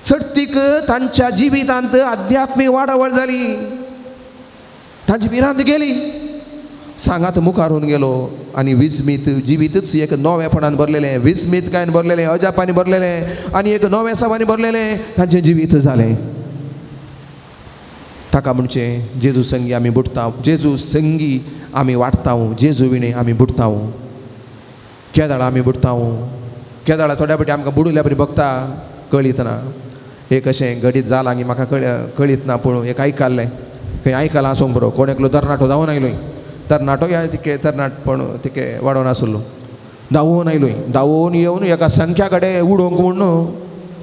चडतीक तांच्या जिवितांत आध्यात्मीक वाडावळ जाली, तांची भिरांत गेली. सांगात मुखारून गेलो आनी विस्मीत जिवीतच एक नवेपणान भरलेलें, विस्मीतकायेन भरलेलें, अजापांनी भरलेलें आनी एक नवेसावांनी भरलेलें तांचें जिवीत जालें. ताका म्हणचें जेजू संगी आमी बुडटा, जेजू संगी आमी वाडटाव, जेजू विणे आमी बुडटाव. केदाळा आमी बुडटाव, केदाळा थोड्या फावटी आमकां बुडुल्या बरी बघता कळीत ना. एक अशें घडीत जालां की म्हाका कळीत ना, पूण एक आयकल्लें, खंय आयकलां आसूंक बरो, कोण एकलो तरणाटो धांवून आयलो, तरणाटो ह्या तिके तरणाटपण तिके वाडोवन आसलो, धांवून आयलो, धांवून येवन एका संख्या कडेन उडोवंक म्हूण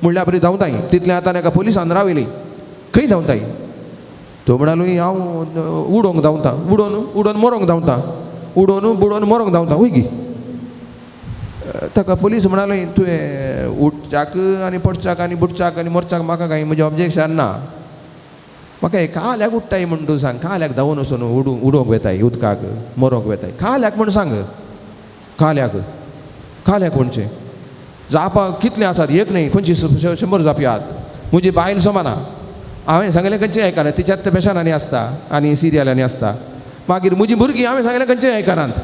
म्हणल्यार बरी धांवताय. तितल्या आतां एका पुलिसान राविली, खंय धांवताय? तो म्हणालो हांव उडोवंक धांवता, उडोवन उडोवन मरोंक धांवता, उडोवन बुडोवन मरोंक धांवता. वय गी ताका पुलीस म्हणालो तुवें उठच्याक आनी पडच्याक आनी बुडच्याक आनी मोरच्याक म्हाका कांय म्हजें ऑब्जेक्शन ना, म्हाका हे काल्याक उडटाय म्हूण तूं सांग, काल्याक धांवून वचून उडोवंक वेताय उदकाक, मरोंक वेताय, काल्याक म्हूण सांग, काल्याक काल्याक म्हणचें जापा कितलें आसात, एक न्हय 25 100 जापी आहात. म्हजी बायल समाना, हांवें सांगलें खंयचें आयकना, तिच्यात फॅशनांनी आसता आनी सिरियलांनी आसता. मागीर म्हजी भुरगीं हांवें सांगलें खंयचें आयकनात.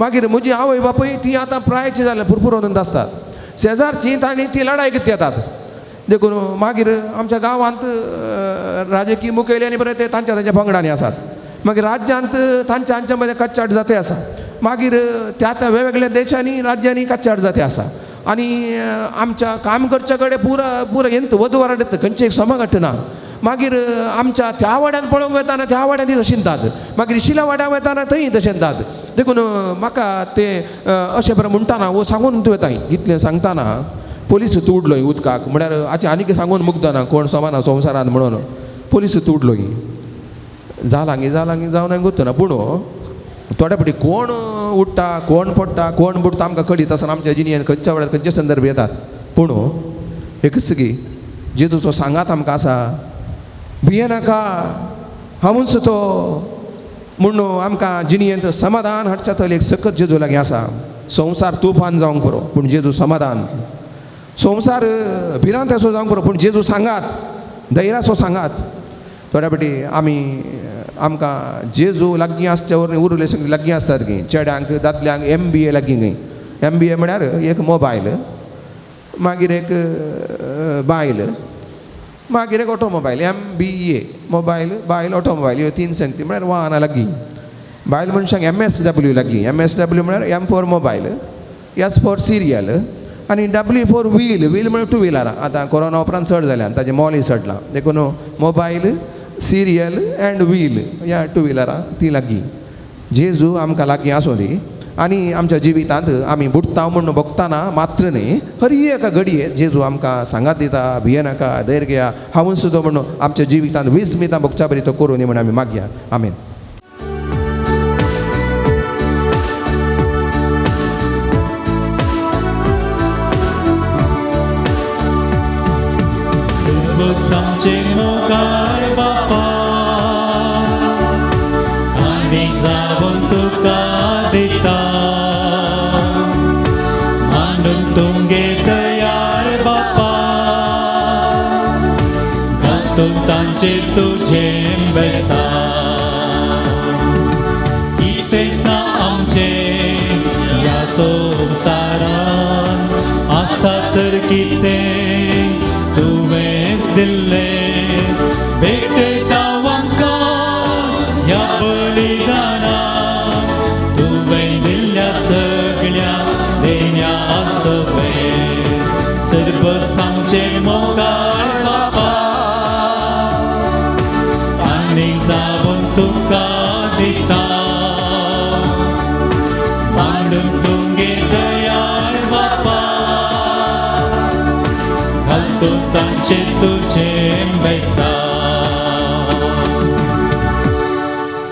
मागीर म्हजी आवय बापूय ती आतां प्रायची जाल्या पुरपुरोन आसतात. शेजारची तांणी ती लडाय कितें येतात. देखून मागीर आमच्या गांवांत राजकीय मुखेली आनी बरें ते तांच्या तांच्या पंगडांनी आसात. मागीर राज्यांत तांच्या हांच्या मदें कच्चाट जाते आसा. मागीर त्या त्या वेगवेगळ्या देशांनी राज्यांनी कच्चाट जाते आसा. आनी आमच्या काम करच्या कडेन पुरा पुरा येंत वधू वराड खंयचे एक समा ना. मागीर आमच्या त्या वाड्यान पळोवंक वतना त्या वाड्यान ती तशें येतात, मागीर शिला वाड्यान वतना थंय तशें येतात. देखून म्हाका तें अशें बरें म्हणटाना वो सांगून तूं येताय इतलें सांगतना पोलीस तुडलो उदकाक म्हळ्यार हाचें आनीक सांगून मुगदना कोण समाना संवसारान म्हणून पोलीस तुडलो जालांगी जालांगी जावन गुत्तना. पूण थोड्या फावटी कोण उडटा कोण पडटा कोण बुडटा आमकां कळीत आसना, आमच्या जिणेन खंयच्या वेळार खंयचे संदर्भ येतात. पूण एकच की जेजूचो सांगात आमकां आसा, भियेनाका हांवूच तो म्हूण आमकां जिणेंत समाधान हाडच्या तले एक सकत जेजू लागीं आसा. संवसार तुफान जावंक पुरो पूण जेजू समाधान, संवसार भिरांत असो जावंक पुरो पूण जेजू सांगात, धैर्याचो सांगात. थोड्या फावटी आमी आमकां जेजू लागीं आसच्या वरवीं उरले सगळीं लागीं आसतात गी चेड्यांक दादल्यांक MBA लागीं न्ही. MBA म्हळ्यार एक मोबायल, मागीर एक बायल, मागीर एक ऑटोमोबायल. MBA mobile बायल ऑटोमोबायल ह्यो तीन संगती म्हळ्यार वाहनां लागीं. बायल मनशांक MSW लागीं. MSW म्हळ्यार M for mobile, S for cereal आनी W for wheel. Wheel म्हळ्यार टू व्हिलरां. आतां कोरोना उपरांत चड जाल्यान ताजें मोलूय चडलां. देखून मोबायल, सिरियल एंड व्हील ह्या टू व्हिलरां ती लागीं. जेजू आमकां लागीं आसूं दी आनी आमच्या जिवितांत आमी बुडटा म्हूण भोगतना मात्र न्ही, हर एका घडये जेजू आमकां सांगात दिता, भियेनाका, धैर्य घेया, हांवूच सुद्दां म्हणून आमच्या जिवितांत 20 मिनटां भोगच्या बरी तो करूं न्ही म्हूण आमी मागया. आमेन.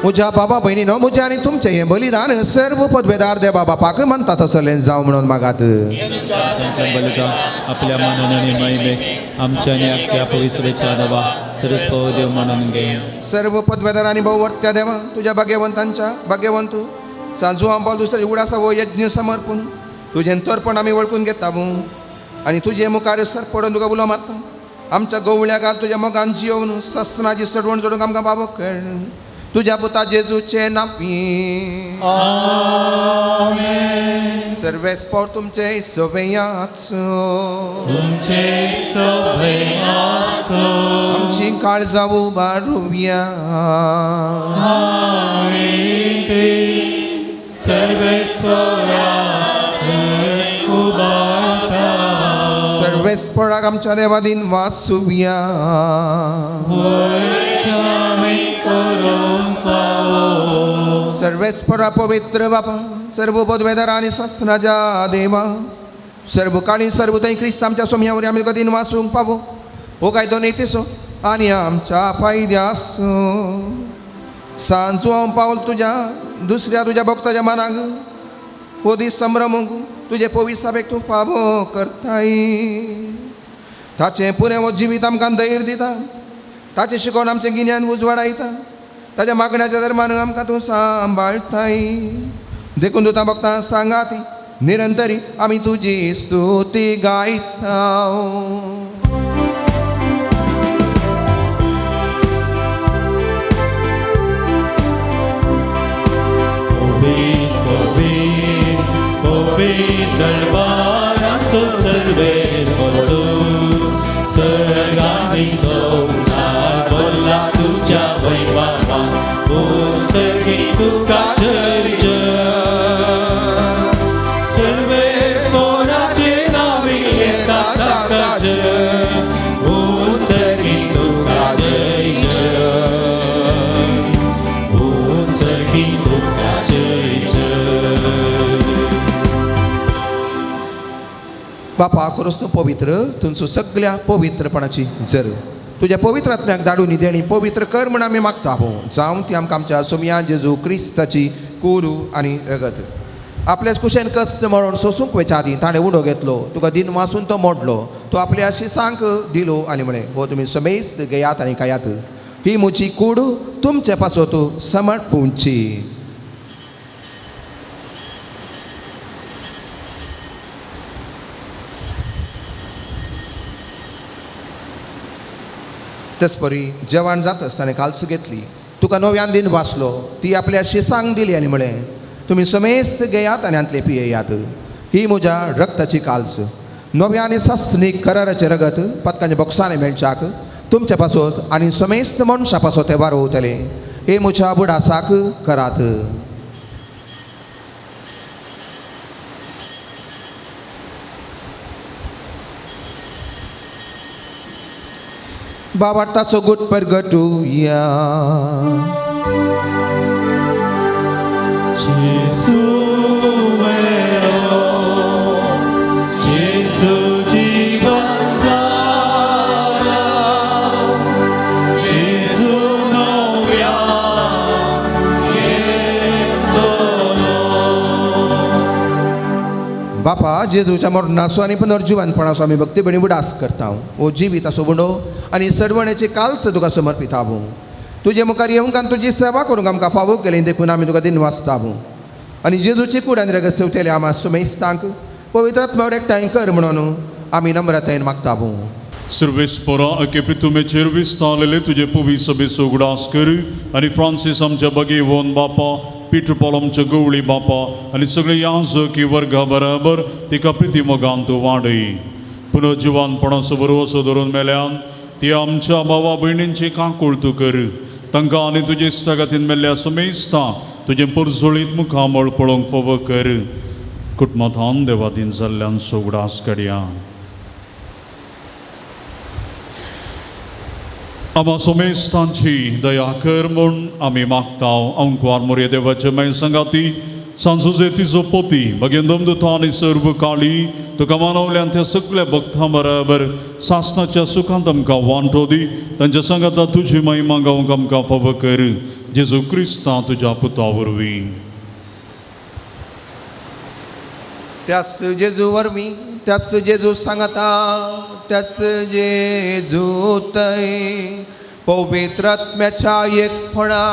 म्हज्या बाबा भयणीनो, म्हजें आनी तुमचें हें बलिदान सर्व पदवेदार देवा बापाक मानता तसलें जावं म्हणून मागात. बलिदान आपल्या मानान आनी महिमेक आमच्या आनी आख्या पवित्रेच्या देवा सरस्व देव मानून घे. सर्व पदवेदार आनी भोववर्त्या देवा, तुज्या भाग्यवंतांच्या भाग्यवंत सांजू आंबाल दुसऱ्या उडासा हो यज्ञ समर्पून तुजें तर्पण आमी वळखून घेता आनी तुजे मुखार सर पडून तुका उलो मारता. आमच्या गोवळ्या घाल तुज्या मोगान जियोवन ससनाची सडवण जोडूंक आमकां बाबो कर. तुज्या पुता जेजूचे नापी आमेन. सर्वेस्पोर तुमचे सोबेयाचो तुमचे सोबेयाचो आमची काळजां उबारुया. सर्वेस्पोराक आमच्या देवादीन वासुया. सर्वेस्परा पवित्र बापा, सर्व पदवेदार आनी सासनाच्या देवा, सर्व काळी सर्व थंय क्रिस्त आमच्या सोम्यावर आमी तुका दिन वाचूंक पावो हो कायदो नेतेसो आनी आमच्या फायद्यासो. सांजू हांव पावल तुज्या दुसऱ्या तुज्या भक्ताच्या मनाक हो दीस संभ्रमूंक तुजे पविसाबेक तूं फावो करताय. ताचें पुरें हो जिवीत आमकां धैर्य दिता. ताचें शिकोवन आमचें गिन्यान उजवाडायता. ताच्या मागण्याच्या धर्मान आमकां तूं सांबाळटाय. देखून तुका भक्तां सांगाती निरंतरी आमी तुजी स्तुती गायता. दरबाराचो सर्वेस्पर तूं, सर्गांनी संवसार भरला तुज्या वैभवान, उत्सर्गी तुका जय जय. सर्वेस्पराचे नांवी येता ताका जय, उत्सर्गी तुका जय जय, उत्सर्गी तुका जय जय. बापा खरोच तूं पवित्र, तुमचो सगळ्या पवित्रपणाची जर तुज्या पवित्र आत्म्याक धाडून देणी पवित्र कर म्हण आमी मागता हो. जावं ती आमकां आमच्या सोमया जेजू क्रिस्ताची कुरू आनी रगत. आपल्याच कुशेन कश्ट मरण सोसूंक वयच्या आदीं ताणें उडो घेतलो, तुका दिन वासून तो मोडलो, तो आपल्या शिसांक दिलो आनी म्हळें, हो तुमी समेस्त घेयात आनी खायात, ही म्हजी कूड तुमचे पासत समर्पूंची. तेचपरी जेवण जातच ताणें काल्स घेतली, तुका नव्यान दिन वाचलो, ती आपल्या शिसांक दिली आनी म्हळें, तुमी समेस्त घेयात आनी हांतले पियेयात, ही म्हज्या रक्ताची काल्स, नव्या आनी सासणीक कराराचें रगत पदकांच्या बोक्सांनी मेळच्याक तुमच्या पासत आनी समेस्त मनशां पासत तें वारोवतलें. हे म्हज्या बुडासाक करात. बाबार्थाचो गुट परगटुया. जेजू मेलो, जेजू जीवन जाला, जेजू नव्यान येतलो. बापा जेजूच्या मरणाचो आनी पुनर्जिवनपणाचो आमी भक्तीपणी उडास करता. ओ जिवीत आसो बुंडो आनी सरवणेची काल्स तुका समर्पिता. तुजे मुखार येवंक आनी तुजी सेवा करूंक आमकां फावो केली, देखून आमी तुका दिनवासता. आनी जेजूची कूड आनी रगत सेवतले आमा सुमेस्तांक पवित्र आत्म्यावर एकठांय कर म्हणून आमी नम्रतायेन मागता. सर्वेस्परा अके प्रितुमेचेर विस्तारलेले तुजे पवी सभेचो उगडास कर आनी फ्रांसीस आमच्या बगेवन बापा, पीटर पॉल आमच्या गवळी बापा आनी सगळे याजकी वर्गा बराबर तिका प्रिती मोगान तूं वाडय. पुनर्जिवानपणाचो भरवसो धरून मेल्यान ती आमच्या भावा भयणींची काकूळ तूं कर. तांकां आनी तुजे इश्टागतीन मेल्ल्या सुमेस्ता तुजें परजळीत मुखामळ पळोवंक फावो कर. कुटुंबांत देवादीन जाल्ल्यान उगडास काडया. आमा सोमेस्तांची दया कर म्हूण आमी मागता. अंकवार मोरये देवाचे माय संगाती सांजुजे तिजो पोती भगेंदम दुता आनी सर्व काळी तुका मानवल्यान त्या सगळ्या भक्तां बराबर सासनाच्या सुखांत आमकां वांटो दी. तांच्या सांगाता तुजी महिमा गावंक आमकां फावो कर. जेजू क्रिस्ता तुज्या पुता वरवीं. त्याच जेजू वरवीं, त्याच जेजू सांगता, त्याच जेजू तय पवित्र आत्म्याच्या एकपणा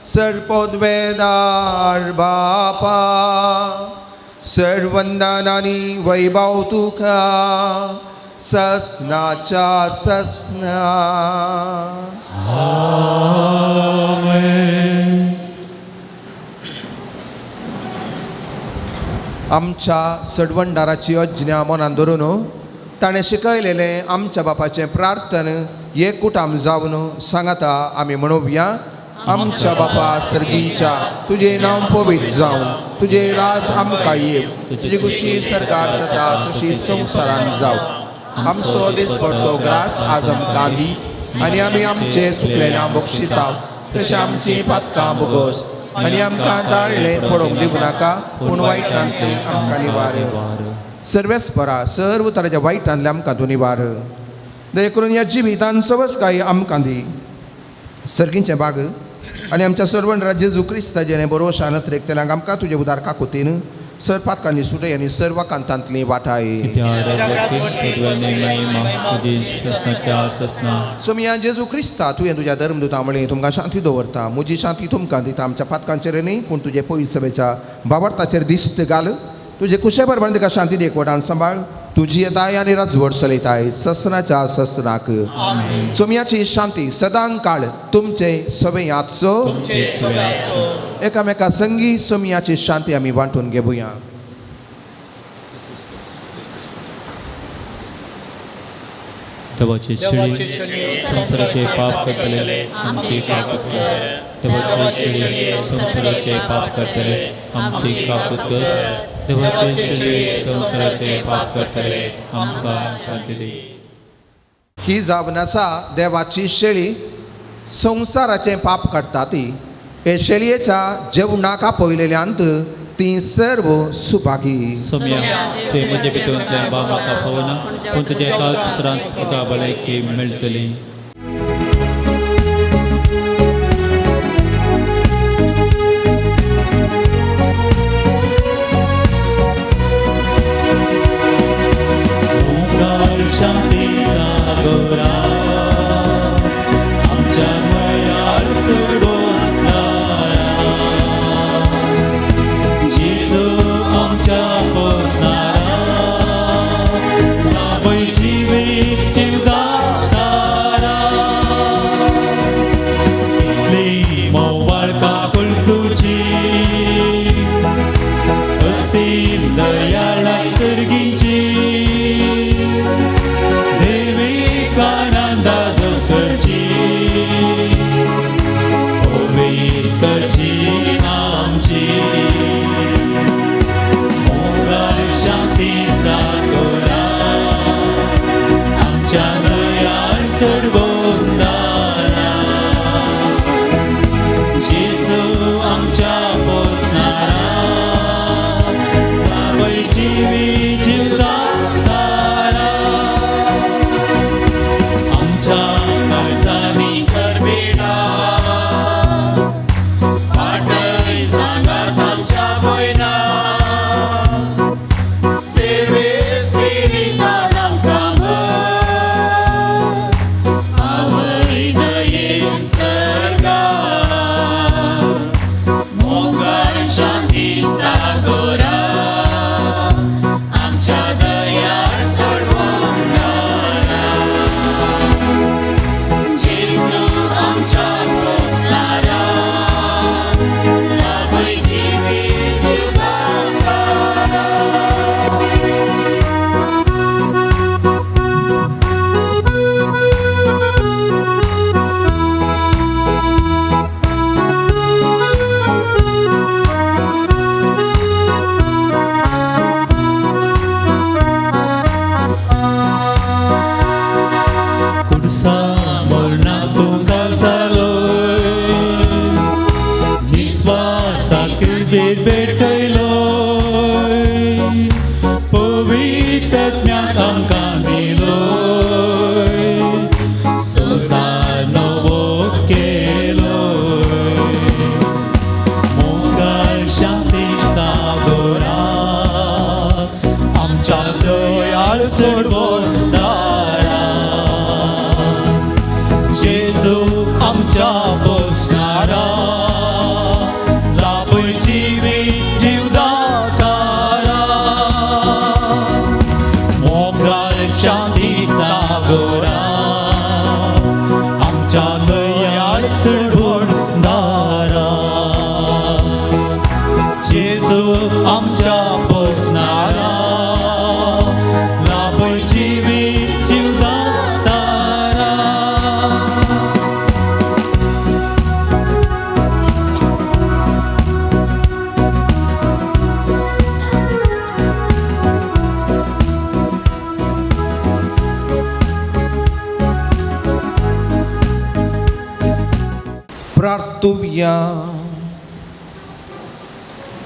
सर्पोद्वेदार बापा सर्वंदनानी वैभव तुका ससनाच्या ससना. आमेन. आमच्या सडवंडाराची अज्ञा मनान धरून ताणें शिकयलेलें आमच्या बापाचें प्रार्थन एकूटाम जावन सांगाता आमी म्हणोवया. आमच्या बापा सर्गींच्या, तुजें नांव पवित्र जावं, तुजें राज आमकां येवं, तुजी खुशी सरकार जाता तशी संवसारान जावं. आमचो दिसपडतो ग्रास आज आमकां दी आनी आमी आमचे चुकलेल्या बक्षिता तशें आमची पातकां भोगोस आनी आमकां दाळलें पडोवंक दिवं नाका, पूण वायटांतलें आमकां निवार. सर्वेस्परा सर्व तराच्या वायटांतलें आमकां तूं निवार. दया करून ह्या जिवितान सवसकाय आमकां दी. सर्गींचें बाग आनी आमच्या सर्वण जेजू क्रिस्ता जेणे बरोवशा नत्रेक तेलांक आमकां तुजे उदार काकुतीन सर पातकांनी सुटय आनी सर्व कांतांतली वाटाय. सोमया जेजू क्रिस्ता तुवें तुज्या धर्मदूता म्हळें तुमकां शांती दवरता, म्हजी शांती तुमकां दिता. आमच्या पातकांचेर न्ही पूण तुजे पयस सभेच्या बाबर्ताचेर दिश्ट घाल. तुजे कुशे बरोबर तिका शांती देखवटान सांबाळ. तुजी येताय आनी राजवट चलयताय ससनाच्या ससनाक. सोमयाची शांती सदां काळ तुमचे सवयाचो. एकामेका संगी सोमयाची शांती आमी वांटून घेवया. देवाचे शेळी संवसाराचे पाप करतले आमची काकूत कर. देवाचे शेळी संवसाराचे पाप करतले आमची काकूत कर. देवाचे शेळी संवसाराचे पाप करतले आमकां शांती दी. ही जावन आसा देवाची शेळी संवसाराचें पाप काडटा ती. हे शेळयेच्या जेवणाक आपयलेल्यांत ती सर्व सुभागी. सोम्या ते म्हजे भितरच्या भाव म्हाका फावना पूण तुज्या एका सुत्रान म्हाका भलायकी मेळटली. शांती सागरा आमच्या मयार सोडोवणारा जेजू आमच्या पोसणारा बाबय जिवीत जिवदातारा. इतली मोवाळ काकूळ तुजी असीम दयाळा सर्गींची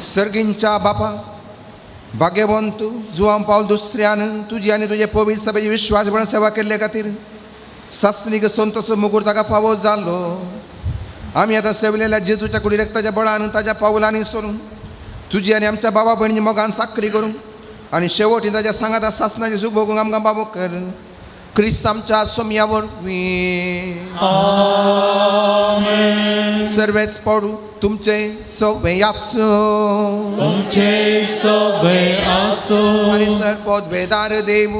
सर्गींच्या बापा भाग्यवंत जुवान पावल दुसऱ्यान तुजी आनी तुजे पवित्र सभेची विश्वासपणान सेवा केल्ले खातीर सासणीक संतोष मुगूर ताका फावो जालो. आमी आतां सेवलेल्या जेजूच्या कुडी रक्ताच्या बळान ताच्या पावलांनी सोडून तुजी आनी आमच्या बाबा भयणी मोगान साकरी करूंक आनी शेवटी ताच्या सांगाता सासनाचें सूख भोगूंक आमकां बाबो कर. क्रिस्त आमच्या सोमया वरवीं. सर्वेच पडू तुमचे सवे आसो तुमचे सवे आसो. आनी सर पदवेदार देव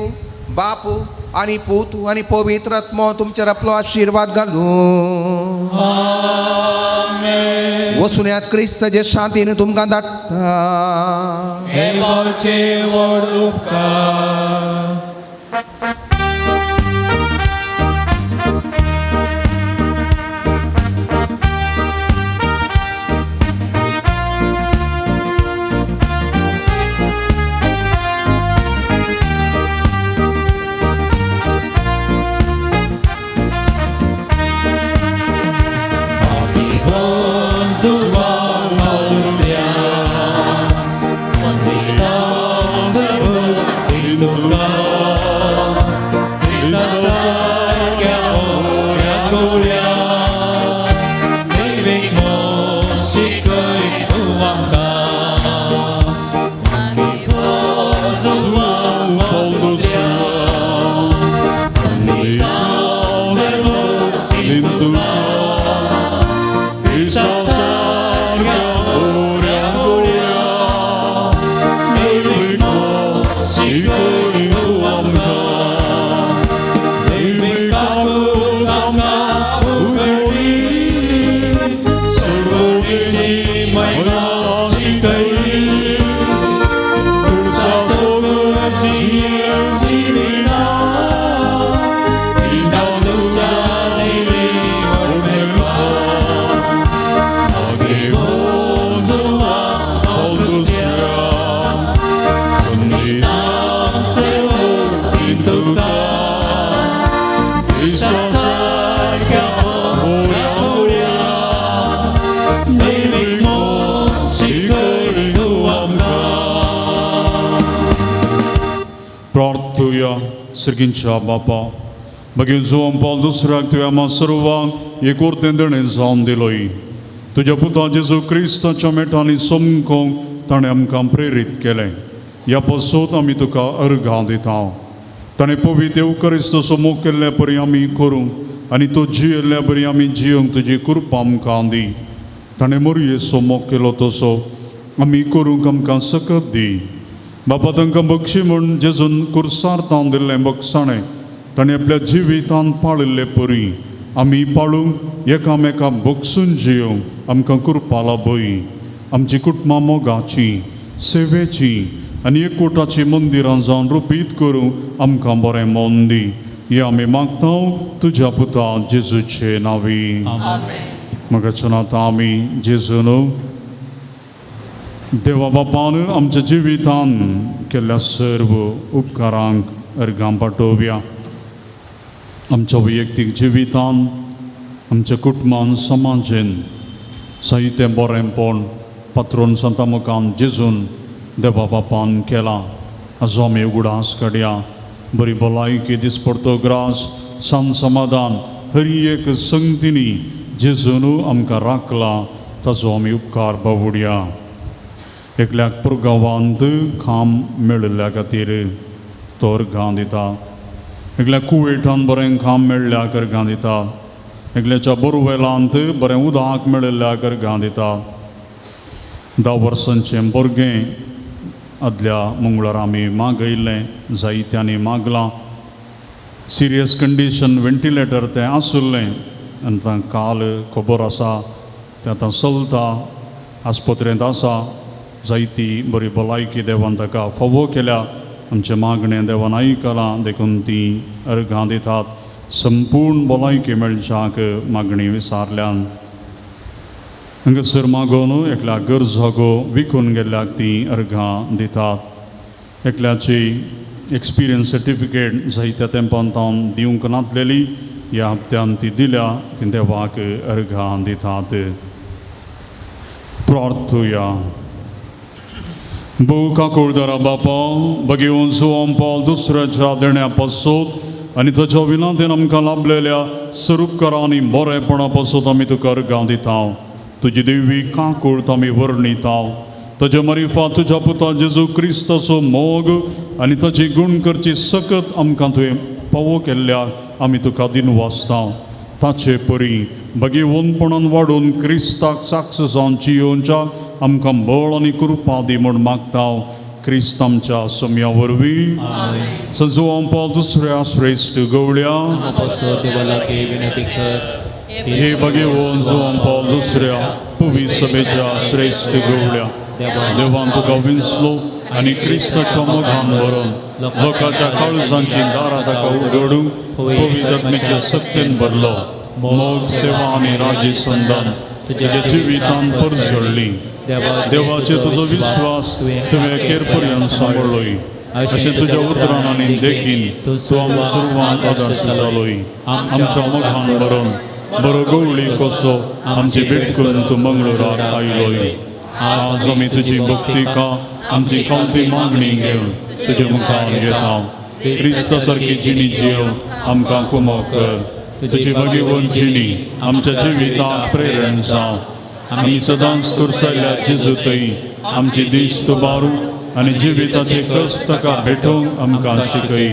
बापू आनी पूत आनी पवित्र आत्मो तुमचेर आपलो आशिर्वाद घालूं. वसुन्यात क्रिस्त जे शांतीन तुमकां धाडटा. देवाचे व्हड उपकार. सर्गींच्या बापा मागीर जुवान पावल दुसऱ्याक तुवें आमा सर्वांक एक उर्तें देणें जावन दिलोय. तुज्या पुता जेजू क्रिस्ताच्या मेटांनी समकोंक ताणें आमकां प्रेरीत केलें. ह्या पासत आमी तुका अर्घां दिता. ताणें पवित्र येवकरिस्त मोग केल्ल्या परी आमी करूंक आनी तो जियेल्ल्या परी आमी जियोंक तुजी कृपा आमकां दी. ताणें मोरयेचो मोग केलो तसो आमी करूंक आमकां सकत दी. बापा तांकां बक्षी म्हूण जेजून कुर्सार तावन दिल्लें बक्षाणें ताणें आपल्या जिवितान पाळिल्ले परी आमी पाळूंक एकामेका बक्षून जियोंक आमकां कृपा लाभय. आमची कुटुंबां मोगाची सेवेची आनी एकवटाची मंदिरां जावन रुपीत करूंक आमकां बरें मन दी. हें आमी मागता तुज्या पुता जेजूचे नांवी. म्हाका आतां आमी जेजून देवा बापान आमच्या जिवितान केल्ल्या सर्व उपकारांक अर्घां पाठोवया. आमच्या वैयक्तीक जिवितान आमच्या कुटुंबान समाजेन साहित्य बरेंपण पात्रोन संता मुखान जेजून देवा बापान केलां. आजो आमी उगडास काडया. बरी भलायकी दिसपडतो ग्रास सान समाधान हर एक संगतींनी जेजून आमकां राखला ताजो आमी उपकार बावुडया. एकल्याक पुरगांवांत काम मेळिल्ल्या खातीर तो अर्घां दिता. एकल्याक कुवेटान बरें काम मेळ्ळ्याक अर्घां दिता. एकल्याच्या बोरवेलांत बरें उदक मेळिल्ल्याक अर्घां दिता. 10 वर्सांचें भुरगें आदल्या मंगळारा आमी मागयल्लें जायत्यांनी मागलां. सिरियस कंडिशन व्हेंटिलेटर तें आशिल्लें आनी आतां काल खबर आसा तें आतां चलता आस्पत्रेंत आसा. जायती बरी भलायकी देवान ताका फावो केल्या. आमचें मागणें देवान आयकलां देखून तीं अर्घां दितात. संपूर्ण भलायकी मेळच्याक मागणी विसारल्यान. हांगासर मागोवन एकल्या गरजागो विकून गेल्ल्याक तीं अर्घां दितात. एकल्याची एक्सपिरियन्स सर्टिफिकेट जायत्या तेंपान तावन दिवंक नातलेली ह्या हप्त्यान ती दिल्या. ती देवाक अर्घां दितात. प्रार्थुया. भोव काकुळदारा बापा बगेवन जुवान पावल दुसऱ्याच्या देण्या पासत आनी ताच्या विनांतेन आमकां लाभलेल्या स्वरूपकारांनी बरेपणा पासत आमी तुका अर्घां दिता. तुजी देवी काकूळत आमी वर्णिता. ताजे मारिफात तुज्या पुता जेजू क्रिस्ताचो मोग आनी ताची गूण करची सकत आमकां तुवें पावो केल्ल्या आमी तुका दिनवासता. ताचे परी भगेवनपणान वाडून क्रिस्ताक साक्ष जावन जियोवच्या आमकां बळ आनी कृपा दी म्हूण मागता क्रिस्त आमच्या सोम्या वरवीं. संजुवां पावल दुसऱ्या श्रेश्ठ गवळ्या हे भगेवन जुवां पावल दुसऱ्या पुवी सभेच्या श्रेश्ठ गवळ्या देवान तुका विंचलो आनी क्रिस्ताच्या मोगान भरून लोकांच्या काळजांची दारां ताका उगडूंक पवित्र आत्म्याच्या सत्तेन भरलो. मोग सेवा आनी राजी संदान तुज्या जिवितान परजळ्ळी. देवाचे तुजो विश्वास तुवें अखेर पर्यंत सांबाळ्ळोय. अशें तुज्या उतरान आनी देखीन तूं आमच्या सर्वांक आदर्श जालोय. आमच्या मोगान भरून बरो गवळी कसो आमची भेट करून तूं मंगळूराक आयलोय. आज आमी तुजी भक्तिका आमची खावती मागणी घेवन तुजे मुखार घेता. क्रिस्ता सारकी जिणी जियोवन आमकां कुमक कर. तुजी भगेवन जिणी आमच्या जिविताक प्रेरण जावं. आमी सदांच कुर्सायल्या जेजूतय आमची दीस तुबारू आनी जिविताचे कस ताका भेटोवंक आमकां शिकय.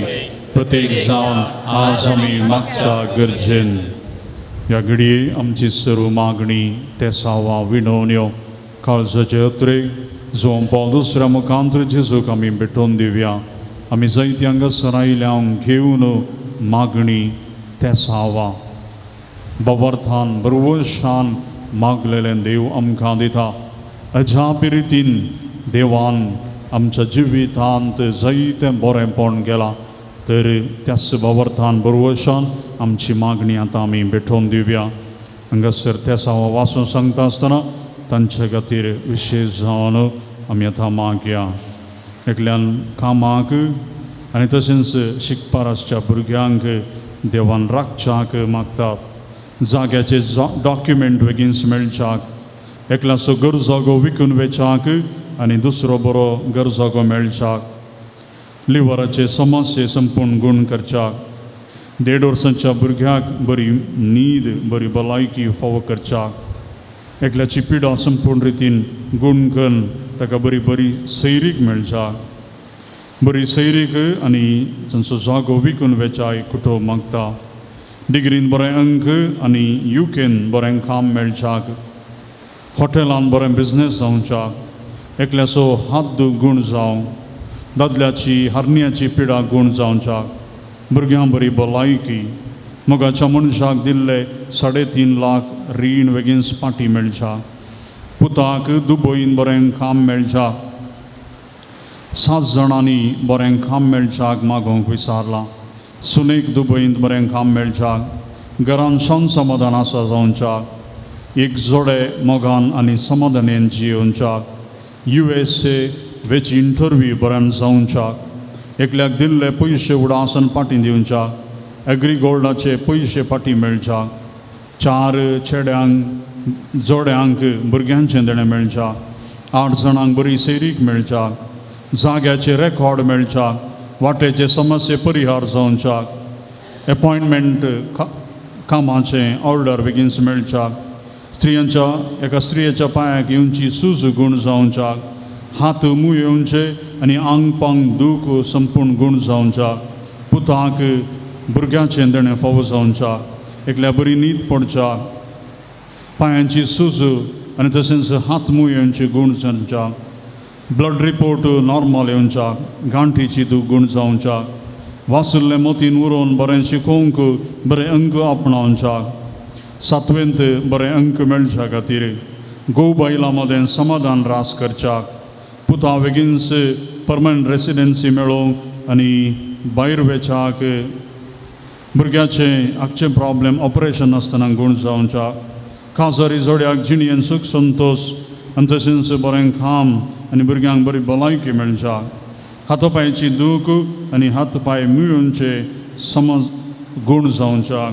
प्रत्येक जावन आज आमी मागच्या गरजेन ह्या घडये आमची सर्व मागणी तेसावा विनवण्यो काळजाचे अत्रेक जुवां पावल दुसऱ्या मुखांतर जेजूक आमी भेटोवन दिवया. आमी जायती हांगासर आयल्या घेवन मागणी तेसावा बाबार्थान बरवशान मागलेलें देव आमकां दिता. अजापी रितीन देवान आमच्या जिवितांत जायतें बरेंपण केलां तर त्याच बाबर्थान बरवशान आमची मागणी आतां आमी भेटोवन दिवया. हांगासर तेसावा वाचून सांगता आसतना तांचे खातीर विशेश जावन आमी आतां मागया. एकल्यान कामाक आनी तशेंच शिकपार आसच्या भुरग्यांक देवान राखच्याक मागतात. जाग्याचे डॉक्युमेंट बेगीन मेळच्याक, एकल्याचो गरजागो विकून वेच्याक आनी दुसरो बरो गरजागो मेळच्याक, लिवराचे समस्ये संपूर्ण गूण करच्याक, 1.5 वर्सांच्या भुरग्याक बरी न्हीद बरी भलायकी फावो करच्याक, एकल्याची पिडा संपूर्ण रितीन गूण करून ताका बरी बरी सैरीक मेळच्याक, बरी सैरीक आनी तांचो जागो विकून वेचाय कुटुंब मागता. डिग्रीन बरें अंक आनी युकेन बरें काम मेळच्याक, हॉटेलान बरें बिजनेस जावच्याक, एकल्याचो हात गूण जावं, दादल्याची हरण्याची पिडा गूण जावच्याक, भुरग्यां बरी भलायकी, मोगाच्या मनशाक दिल्ले 3.5 लाख रीण बेगीन पाटी मेळच्या, पुताक दुबयन बरें काम मेळच्या, 7 जाणांनी बरें काम मेळच्याक मागोवंक विचारलां, सुनेक दुबयंत बरें काम मेळच्याक, घरान शांत समाधान आसा जावच्याक, एक जोडे मोगान आनी समाधानेन जियोवच्याक, USA वेची इंटरव्यू बऱ्यान जावच्याक, एकल्याक दिल्ले पयशे उडासन पाटी दिवच्याक, एग्री गोल्डाचे पयशे पाटी मेळच्याक, 4 चेड्यांक जोड्यांक भुरग्यांचें देणें मेळच्याक, 8 जाणांक बरी सैरीक मेळच्याक, जाग्याचे रेकॉर्ड मेळच्याक, वाटेचे समस्ये परिहार जावच्याक, एपॉयंटमेंट कामाचें ऑर्डर बेगीन मेळच्याक, स्त्रियांच्या एका स्त्रियेच्या पांयाक येवची सूज गूण जावच्याक, हात मूय येवचे आनी आंग पांग दूख संपूर्ण गूण जावच्याक, पुताक भुरग्याचें देणें फावो जावच्याक, एकल्या बरी न्हीद पडच्याक, पांयांची सूज आनी तशेंच हात मूय येवचे गूण जावच्याक, ब्लड रिपोर्ट नॉर्मल येवच्याक, गांठीची दूख गूण जावच्याक, वासुल्लें मोतीन उरोवन बरें शिकोवंक बरें अंक आपणावच्याक, 7वेंत बरें अंक मेळच्या खातीर घोव बायलां मदें समाधान रास करच्याक, पुता बेगीनच परमनंट रेसिडेन्सी मेळोवंक आनी भायर वेच्याक, भुरग्याचें आगचें प्रॉब्लेम ऑपरेशन आसतना गूण जावच्याक, काजारी जोड्याक जिणेन सूख संतोश आनी तशेंच बरें काम आनी भुरग्यांक बरी भलायकी मेळच्याक, हात पांयाची दूख आनी हात पांय मिळोवचे समज गूण जावच्याक,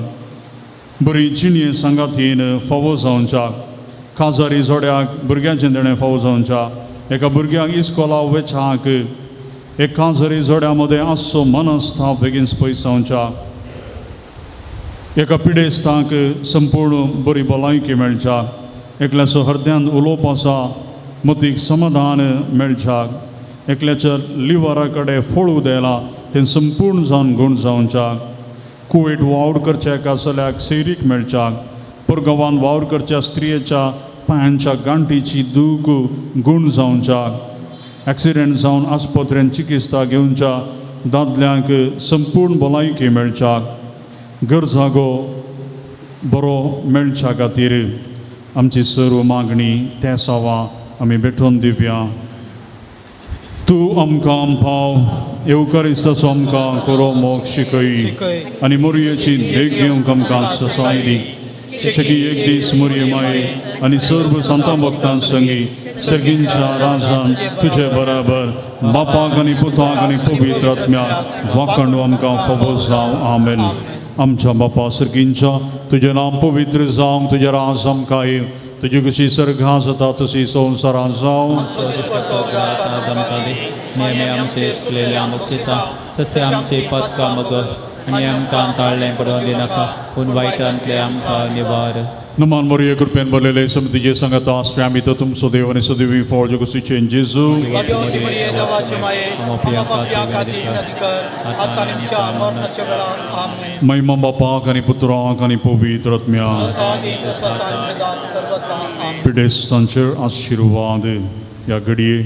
बरी जिणें सांगातीन फावो जावच्याक, काजारी जोड्याक भुरग्यांचें देणें फावो जावच्याक, एका भुरग्याक इस्कोला वेच्याक, एक काजारी जोड्या मदें आसचो मनस्ताप बेगीन पयस जावच्याक, एका पिडेस्ताक संपूर्ण बरी भलायकी मेळच्याक, एकल्याचो हरद्यान उलोवप आसा मतीक समाधान मेळच्याक, एकल्याच्या लिवरा कडेन फोळू दिला तें संपूर्ण जावन गूण जावच्याक, कुवेट वावर करच्या एका चल्याक सैरीक मेळच्याक, परगांवान वावर करच्या स्त्रियेच्या पांयांच्या गांठीची दूख गूण जावच्याक, एक्सिडेंट जावन आस्पत्रेन चिकित्सा घेवच्या दादल्यांक संपूर्ण भलायकी मेळच्याक, गरजागो बरो मेळच्या खातीर आमची सर्व मागणी त्या सावा आमी भेटोवन दिवया. तूं आमकां पाव येवकारिस्ताचो आमकां खरो मोग शिकय आनी मोरयेची देख घेवंक आमकां ससाय दी, शकी एक दीस मोरये माये आनी सर्व संतां भक्तां संगी सर्गींच्या राजान तुजे बराबर बापाक आनी पुताक आनी पवित्र आत्म्याक वाखंड आमकां फावो जावं. आमेन. आमच्या बापा सर्गींच्या, तुजें नांव पवित्र जावं, तुजें राज आमकां येवं, तुजी कशी सर्गां जाता तशी संवसारां जावं. नेमे आमचे चुकलेले आमक तशें आमचे पदकां मगस आनी आमकां ताळ्ळें पडोवन दिनाका, पूण वायटांतलें आमकां निवार. नमान मोरये कृपेन भरलेले समितीचे संगता आसले आमी तो तुमचो देव आनी सदैवी फळ जगुसीचे जेजू. महिमा बापाक आनी पुत्राक आनी पवित्र आत्म्याक. पिडेस्तांचेर आशिर्वाद ह्या घडये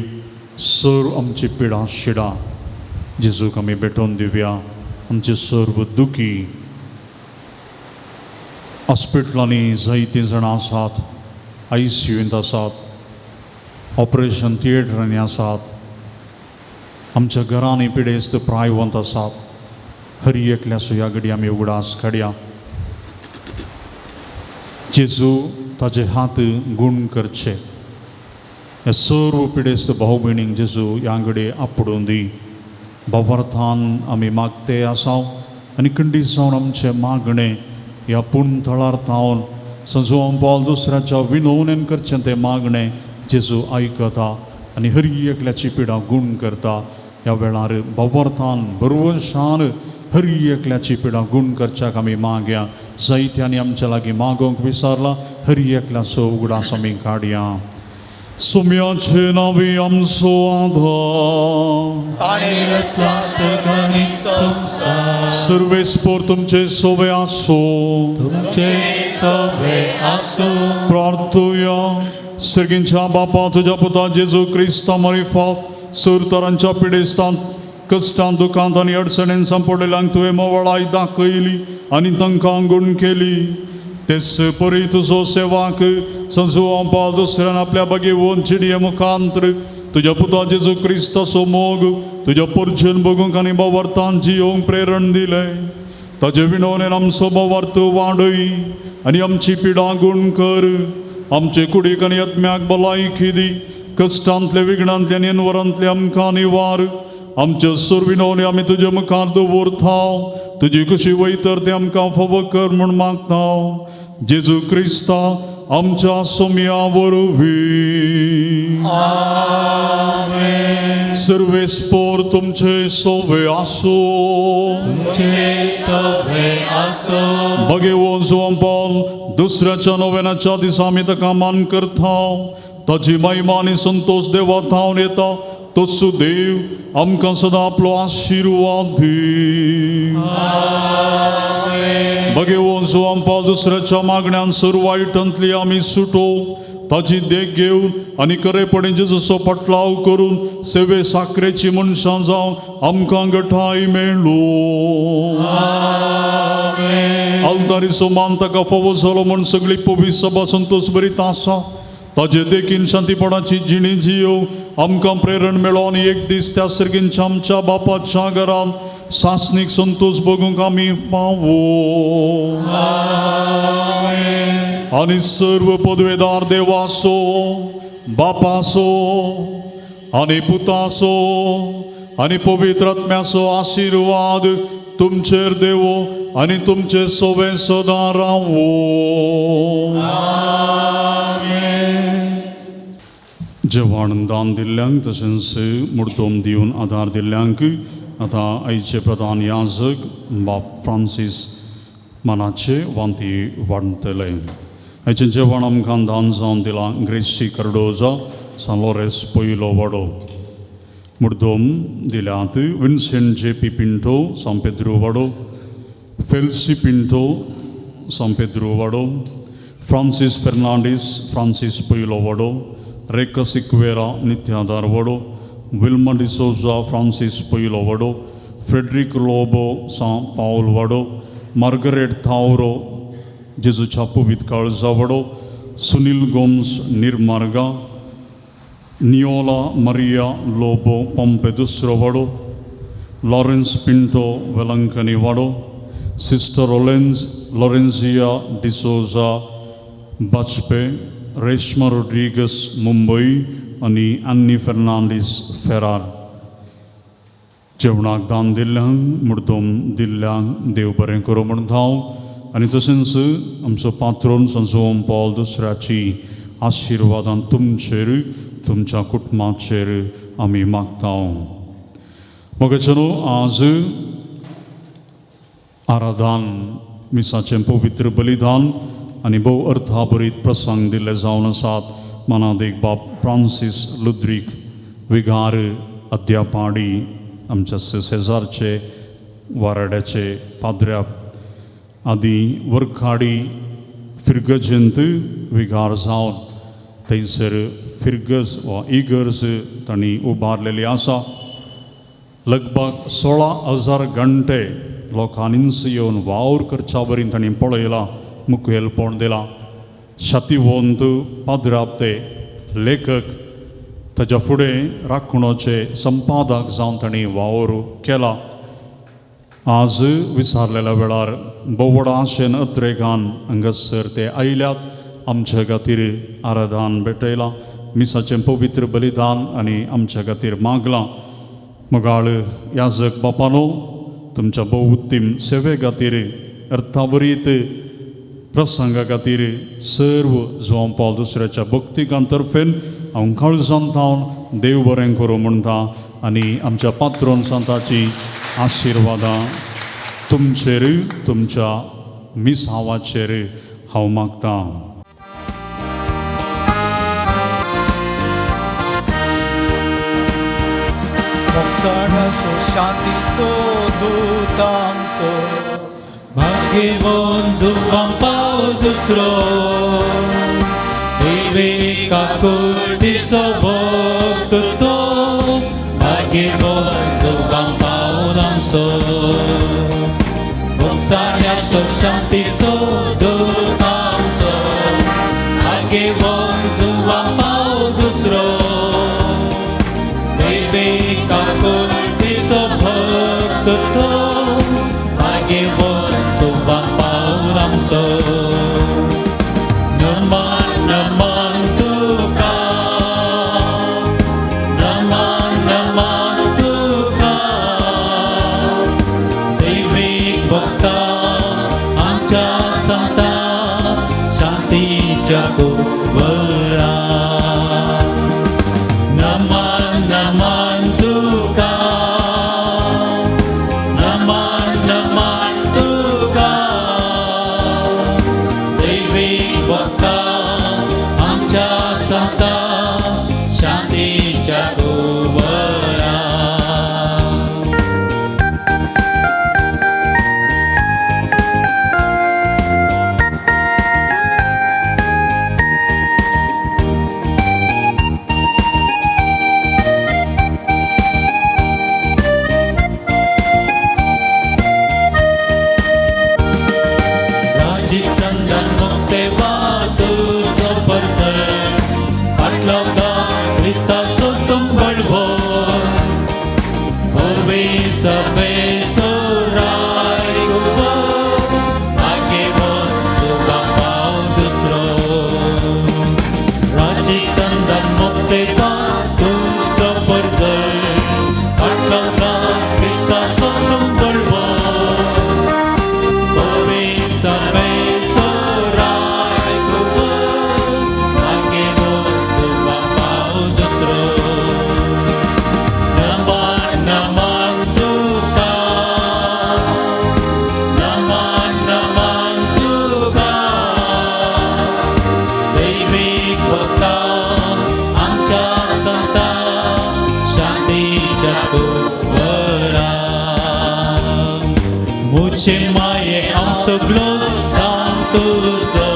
सर्व आमची पिडा शिडा जेजूक आमी भेटोवन दिवया. आमचे सर्व दुखी हॉस्पिटलांनी जायतीं जाणां आसात, I C यूंत आसात, ऑपरेशन थिएटरांनी आसात, आमच्या घरांनी पिडेस्त प्रायवंत आसात. हर एकल्या ह्या घडी आमी उगडास काडया. जेजू ताजे हात गूण करचे. ह्या सर्व पिडेस्त भाव भयणींक जेजू ह्या घडये आपडून दी. भावार्थान आमी मागते आसा आनी खंडीत जावन आमचें मागणें ह्या पूर्ण थळार थावन संजोवन पावल दुसऱ्याच्या विनवणेन करचें तें मागणें जेजू आयकता आनी हर एकल्याची पिडा गूण करता. ह्या वेळार भावार्थान बरवशान हर एकल्याची पिडा गूण करच्याक आमी मागया. जायत्यांनी आमच्या लागीं मागोवंक विसारला, हर एकल्याचो उगडास आमी काडया. सुम्याचे नावी आमचो आधार, सर्वेस्पोर तुमचे सोवे आसो, तुमचे सोवे आसो. प्रार्थुया. सर्गींच्या बापा, तुज्या पुता जेजू क्रिस्ता मारिफात सर तरांच्या पिडेस्तांत कश्टांत दुखांत आनी अडचणेन सांपडलेल्यांक तुवें मोवळाय दाखयली आनी तांकां गूण केली. तेच परी तुजो सेवाक संजुवां पाल दुसऱ्यान आपल्या बगेवन चिडये मुखांत्र तुज्या पुता जेजू क्रिस्ताचो मोग तुज्या पर्जन बगूंक आनी भावार्थान जियोवंक प्रेरण दिलें. ताजे विनवणेन आमचो भावार्थ वाडय आनी आमची पिडा गूण कर. आमचे कुडीक आनी आत्म्याक भलायकी दी. कश्टांतले विघ्नांतले आनी अनवरांतले आमकां निवार. आमच्यो सर्व विनवणी आमी तुजे मुखार दवरता. तुजी कशी वयतर तें आमकां फावो कर म्हूण मागता. जेजू क्रिस्ता आमच्या सोम्या वरवीं. सर्वेस्पोर तुमचे सोवे आसो, तुमचे सोवे आसो. भगेवन जुवांपाल दुसऱ्याच्या नोवेनाच्या दिसा आमी ताका मान करता. ताजी महिमा आनी संतोश देवा थावन येता. तोच देव आमकां सदां आपलो आशिर्वाद दी. भगेवन जुवांपाल दुसऱ्याच्या मागण्यान सर्व वायटांतली आमी सुटो. ताजी देख घेवन आनी खरेपणी जेजूचो पटलाव करून सेवे साकरेची मनशां जावन आमकां गठाय मेळ्ळो. आलतारीचो मान ताका फावो जालो म्हूण सगळी पवित्र सभा संतोश बरीत आसा. ताजे देखीन शांतीपणाची जिणी जियोवंक आमकां प्रेरण मेळो आनी एक दीस त्या सर्गींच्या आमच्या बापाच्या घरान सासणीक संतोश भोगूंक आमी पावो. आनी सर्व पदवेदार देवासो बापासो आनी पुतासो आनी पवित्र आत्म्याचो आशिर्वाद तुमचेर देवो आनी तुमचे सोवे सदां रावो. जेवण दान दिल्ल्यांक तशेंच मुर्तोम दिवन आदार दिल्ल्यांक आतां आयचे प्रधान याजक बाप फ्रांसीस मानाचे वांती वाडटले. आयचें जेवण आमकां दान जावन दिलां ग्रेसी कर्डोजा सान लॉरेस पयलो वाडो. मुर्दोम दिल्यात विन्सेंट जे पी पिंटो सांपेद्रू वाडो, फेल्सी पिंटो सांपेद्रू वाडो, फ्रांसीस फेर्नांडीस फ्रांसीस पयलो वाडो, रेखा सिक्वेरा नित्यादार वाडो, विल्मा डिसोजा फ्रांसीस पयलो वाडो, फ्रेडरीक लोबो सां पावल वाडो, मार्गरेट थावरो जेजूच्या पवित्र काळजा वाडो, सुनील गोम्स निर्मार्गा, नियोला मरिया लोबो पंपे दुसरो वाडो, लॉरेन्स पिंटो वेलंकनी वाडो, सिस्टर लॉरेन्झिया डिसोजा बाजपे, रेश्मा रोड्रिगस मुंबई आनी अन्नी फेर्नांडीस फेरार. जेवणाक दान दिल्ल्यांक मुर्दोम दिल्ल्यांक देव बरें करूं म्हणटा हांव. आनी तशेंच आमचो पात्रोन संजोम पॉल दुसऱ्याची आशिर्वादान तुमचेर तुमच्या कुटुंबाचेर आमी मागता. मगजनो आज आराधन मिसाचें पवित्र बलिदान आनी भोव अर्थाभरीत प्रसंग दिल्ले जावन आसात. मनादेक बाब फ्रांसीस लुद्रीक विगार अद्यापाडी आमच्या शेजारचे वाराड्याचे पाद्र्या आदी वर्खाडी फिर्गजेंत विगार जावन थंयसर फिर्गज वा इगर्ज तांणी उबारलेली आसा. लगभग 16,000 घंटे लोकांनीच येवन वावर करच्या वरीं तांणी पळयला, मुखेलपण दिलां. शातिवंत पाद्राप ते लेखक ताच्या फुडें राखणोचे संपादक जावन तांणी वावर केला. आज विसारलेल्या वेळार भोव आशेन अत्रेगान हांगासर ते आयल्यात, आमच्या खातीर आराधन भेटयलां, मिसाचें पवित्र बलिदान आनी आमच्या खातीर मागलां. मगाळ याजक बापानो तुमच्या भोव उत्तीम सेवे खातीर अर्थाभरीत प्रसंगा खातीर सर्व जुवां पावल दुसऱ्याच्या भक्तिकां तर्फेन हांव काळजान थावन देव बरें करूं म्हणटा आनी आमच्या पात्रोन सांताची आशिर्वादां तुमचेर तुमच्या मिसावाचेर हांव मागतां. मोगसाणाचो शांतीचो दूत आमचो भाग्यवान जुवां पावल दुसरो देवी काकुळटीचो भक्त तो भाग्यवान जुवां पावल आमचो मोगसाण्याचो शांतीचो दूत आमचो भाग्यवान जुवां पावल दुसरो देवी काकुळटीचो भक्त तो भाग्यवान जुवां पावल आमचो. नमन नमन तुका नमन नमन तुका दैवीक भक्ता आमच्या सांगता शांतीच्या कुंवरा. नमन नमन तुका नमन नमन तुका दैवीक भक्ता आमच्या सांगता शांतीच्या कुंवरा. नमन नमन तुका तुमचे माये हांव सगलो सांगतुजो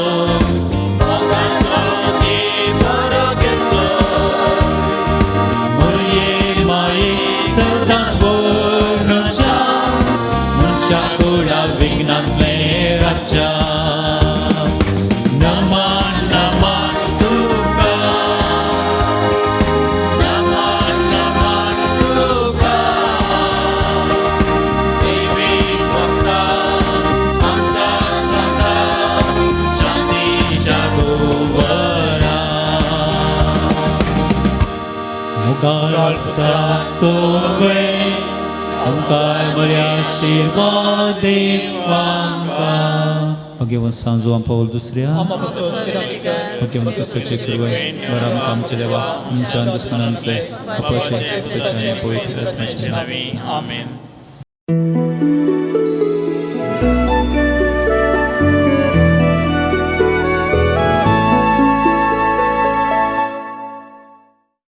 मोरये माये सदांच वर्णच्या मनशा कुळा विघ्नांतलें राज्या नमन नमन तुका नमन नमन तुका देवी भक्ता आमच्या सदा शांतीच्या गोवरा मुखार पुत्रा सोवे आमकां बऱ्या आशिर्वाद देवांका भगवंत सांजो आम पावल दुसऱ्या भगवंत सचे सुरवे बरा आमकां आमच्या देवा आमच्या दुस्मनांतले अपचे अपचे पवित्र आत्म्याच्या नांवान. आमेन.